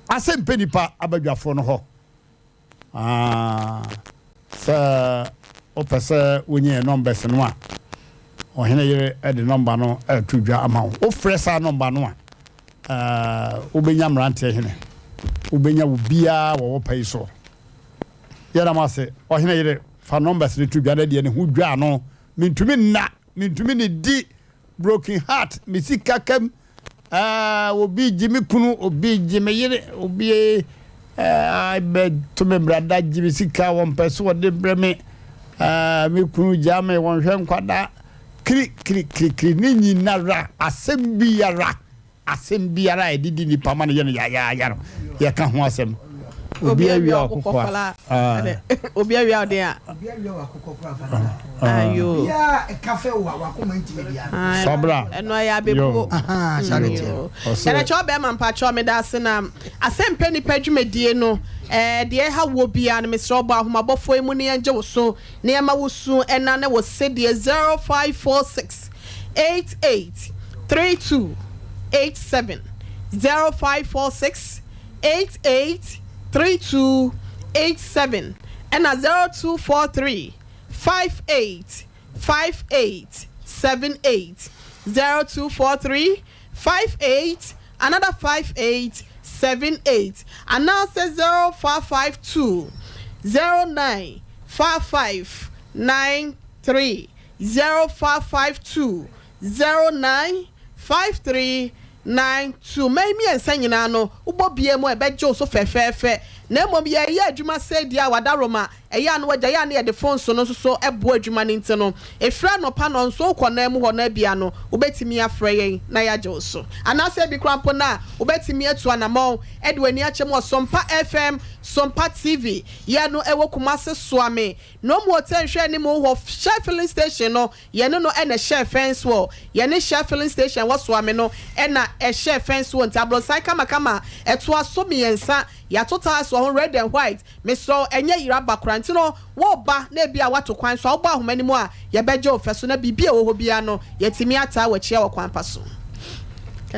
ase mpɛ nipa abadwafoɔ no hɔ. Ah, sɛ wopɛ sɛ wonya yɛn numbers no a, ɔhene yere de nɔmba no reto dwa ama wo. Wofrɛ saa nɔmba no a, eh, wobɛnya mmeranteɛ hene, wobɛnya obiara wɔ wo pɛ yi soɔ. Yɛda mo ase. Ɔhene yere, fa numbers no to dwa na deɛ ne ho dwa no Mentumi nna, mentumi nnidi, broken heart, me sika kam, ah, obi gye me kunu, obi gye me yere, obi eh, bɛto me brada gye me sika, wɔmpɛ so wɔde brɛ me, ah, me kunu gya me, wɔnhwɛ nkwadaa, kiri kiri kiri kiri ne nyinara, asɛm biara. Asɛm biara a yɛde di nnipa ma no yɛ no yayaaya no, yɛka ho asɛm. Obi awia ɔkokɔ a. Obi awia ɔden a. Obi awia ɔakokɔ kora fa no. Ayo. Obiara ɛka fɛ wo a wakoma ntumi biara. Fabra. Ɛno ɛyɛ abebuo. Yɛrɛ kyɛw bɛrima mpakyɛw meda ase na asɛmpɛ nipa dwumadie no ɛɛ deɛ ɛha wuo biara no mesrɛ ɔbɔ ahomabɔfoɔ yi mu ne yɛngye wo so ne yɛma wo su ɛna ne wo sedeɛ 0546 88 32 87 0546 88 32 87 ɛna 0243 58 58 78 0243 58 another 58 78 anaasɛ 0552 09 55 93 0552 09 53 92. Mmɛn mmiɛnsa nyinaa no, wobɔ biara mu a, ɛbɛgye wo so fɛfɛɛfɛ. Na mmom yɛreyɛ adwuma sɛɛ deɛ a, w'adaworoma, ɛyɛ a na wagya, ɛyɛ a na yɛde fon so no nso so boa adwuma no nti no, ɛfiri anɔpa nnɔnson kɔ nan mu hɔ no abia no, wobɛtumi afrɛ yɛn na yɛagye wo so. Anaasɛ ebi koraa mpo no a, wobɛtumi atu anamɔn de w'ani akyɛ mu wɔ Sompa FM, Sompa TV, yɛn no ɛwɔ Kumase Soame, No mu ɔtɛ nhwɛ anim hɔ Shell filling station no yɛne no na ɛhyɛɛ fence wall Yɛne Shell filling station ɛwɔ Soame no na ɛhyɛɛ fence wall Nti abronsan kamakama a ɛtoa so miɛnsa Yɛato tiles wɔ ho red and white Mesrɛ wo ɛnyɛ yera ba koraa Nti no woreba na ebia woato kwan so a wobɔ ahoma no mu a yɛbɛgye wo fɛ so Na biribi a ɛwɔ hɔ biara no yɛatumi ataa w'akyi wɔ kwan pa so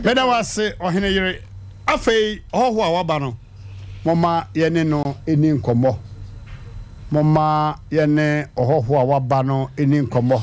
Meda wo ase ɔhene yere. Afei ɔhɔho a waba no. Momma yɛne no nni nkɔmmɔ. Momma yɛne ɔhɔho a waba no nni nkɔmmɔ.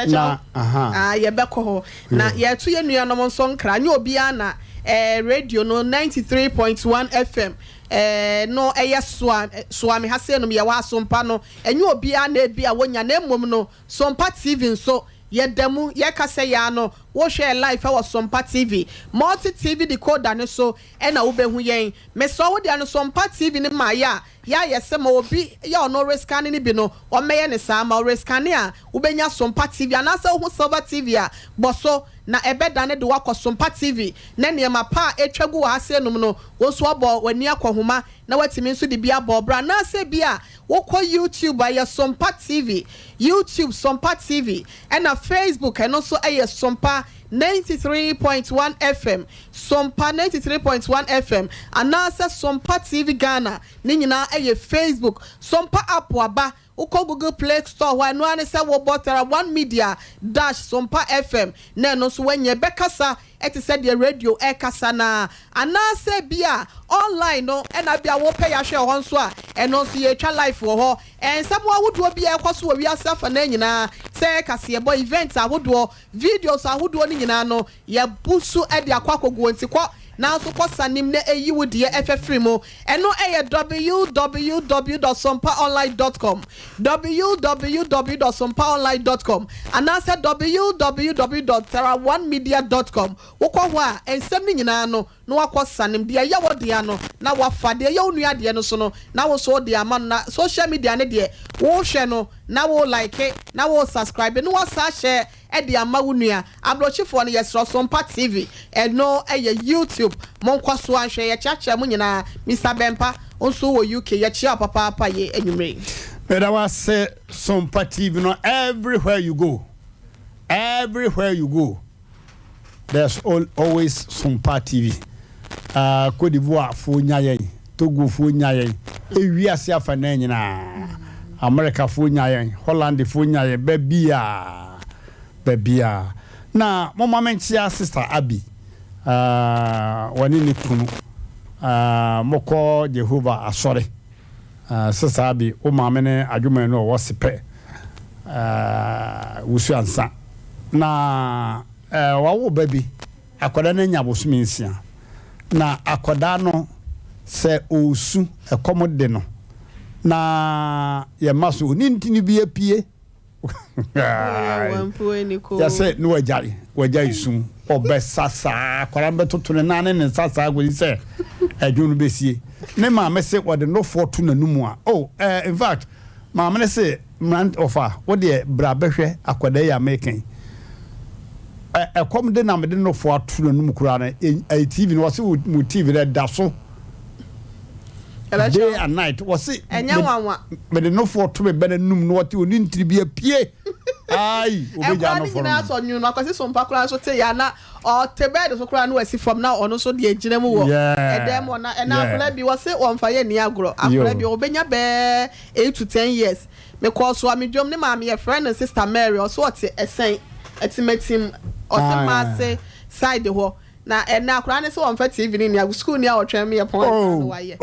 Na, aha. Ah, yɛbɛkɔ hɔ. Na yɛreto yɛn nuanom nso nkra. Nyɛ obiara na ɛɛ radio no 93.1 FM ɛɛ no ɛyɛ soa Suame ha sei nom yɛwɔ Asompa no ɛnyɛ obiara na ebi a wonya na mmom no Sompa TV nso yɛda mu yɛkasa yi ara no wohwɛ yɛ live ɛwɔ Sompa TV Multi TV decoder no so ɛna wobɛhu yɛn mesrɛ wo deɛ no Sompa TV no ma yɛ a yɛ a yɛsɛ ma obi yɛ ɔno rescanne no bi no ɔmmɛyɛ no saa ma ɔrescanne a wobɛnya Sompa TV anaasɛ wohu Silver TV a bɔ so na ɛbɛdane de wo akɔ Sompa TV na nneɛma pa a ɛtwa gu wɔ ha sei nom no wo nso woabɔ w'ani akɔ nhoma na woatumi nso de bi abɔ wo bra anaasɛ bi a wokɔ YouTube a ɛyɛ Sompa TV YouTube Sompa TV ɛna Facebook ɛno nso ɛyɛ Sompa 93.1 FM Sompa 93.1 FM anaasɛ Sompa TV Ghana ne nyinaa ɛyɛ Facebook Sompa app aba Wokɔ Google Play Store hɔ a, ɛno ara ne sɛ wobɔ Tara One Media dash Sompa FM na ɛno nso woanya. Ɛbɛkasa te sɛ deɛ radio rekasa no ara. Anaasɛ ebia online no na ebia wopɛ yɛ ahwɛ wɔ hɔ nso a, ɛno nso yɛretwa live wɔ hɔ. Nsɛm ahodoɔ bi a ɛrekɔ so wɔ wiase afanaa nyinaa, sɛ kaseɛbɔ, events ahodoɔ, Videos ahodoɔ no nyinaa no yɛabu so de akɔ akɔguo nti kɔ nanso kɔ sanim na ɛyi wo deɛ ɛfɛ firi mu. Ɛno yɛ www dot sompaonline dot com, www dot sompaonline dot com anaasɛ www dot theraonemedia dot com. Wokɔ hɔ a nsɛm no nyinaa no na wakɔ sanem, deɛ ɛyɛ wo dea no na wafa, deɛ ɛyɛ wo nua deɛ no nso no na wo nso wode ama no, na social media no deɛ wohwɛ no na wo like na wo subscribe na wasan ahyɛ de ama wo nua. Abrokyifoɔ no yɛsrɛ Sompa TV ɛno yɛ YouTube monkɔ so ara nhwɛ, yɛkyeakyea mo nyinaa, Mister Bɛmpa nso wɔ UK yɛkyea wo papaapa yɛ anwummerɛ yi. Meda wo ase Sompa TV no everywhere you go everywhere you go. There's always Sompa TV. Uh, Cote d'Ivoire foɔ nya yɛn, Togo foɔ nya yɛn, ewiase afa nan nyinaa. America foɔ nya yɛn, Holland foɔ nya yɛn, baabiaa, baabiaa. Na momma menkyea Sister Abby, uh, wɔne ne kunu, uh, mokɔ Jehovah asɔre. Uh, Sister Abby, wo maame ne adwuma no ɔwɔ sepɛ, uh, wusu ansa. Na eh, wawo ba bi, akwadaa no anya abosome nsia. Na akwadaa no, sɛ ɔresu, ɛkɔm de no, na yɛma so ɔni ntini bi apue. Yɛsɛ ne wagyae, wagyae su, ɔbɛsa saa, akwadaa no bɛtoto ne nan ne ne nsa saa kɔsi sɛ ɛdwo no bɛsie. Ne maame se wɔde nofoɔ to n'anum a, oh, eh, in fact, maame no se Mmerante, ɔfa, wo deɛ bra bɛhwɛ akwadaa yi a mereka yi. Ɛ, ɛkɔm de na mede nofo ato n'anum koraa no, ɛyɛ TV no, wɔse mo TV no ɛda so day and night. Wɔse ɛnyɛ nwanwa. Mede nofo to me ba n'anum na ɔte oni ntiri bi apue. Ai, obegya nofo no. Nkwadaa no nyinaa sɔ nwunu, akwasi sompa koraa nso te ya na Ɔte bed so koraa na wasi fam na ɔno nso deɛ gyina mu wɔ ɛdan mu hɔ na ɛna akwadaa bi wɔse wɔmfa yɛ nni agorɔ akwadaa bi ɔbɛnya bɛɛ 8 to 10 years mekɔɔ so a medwam ne maame yɛfrɛ no sister Mary ɔso ɔte ɛsɛn ɛtimatim ɔse maase side hɔ na ɛna akwadaa no sɛ wɔmfa TV no nni agorɔ school ni a ɔtwɛn me yɛ pɔn ansa na wayɛ.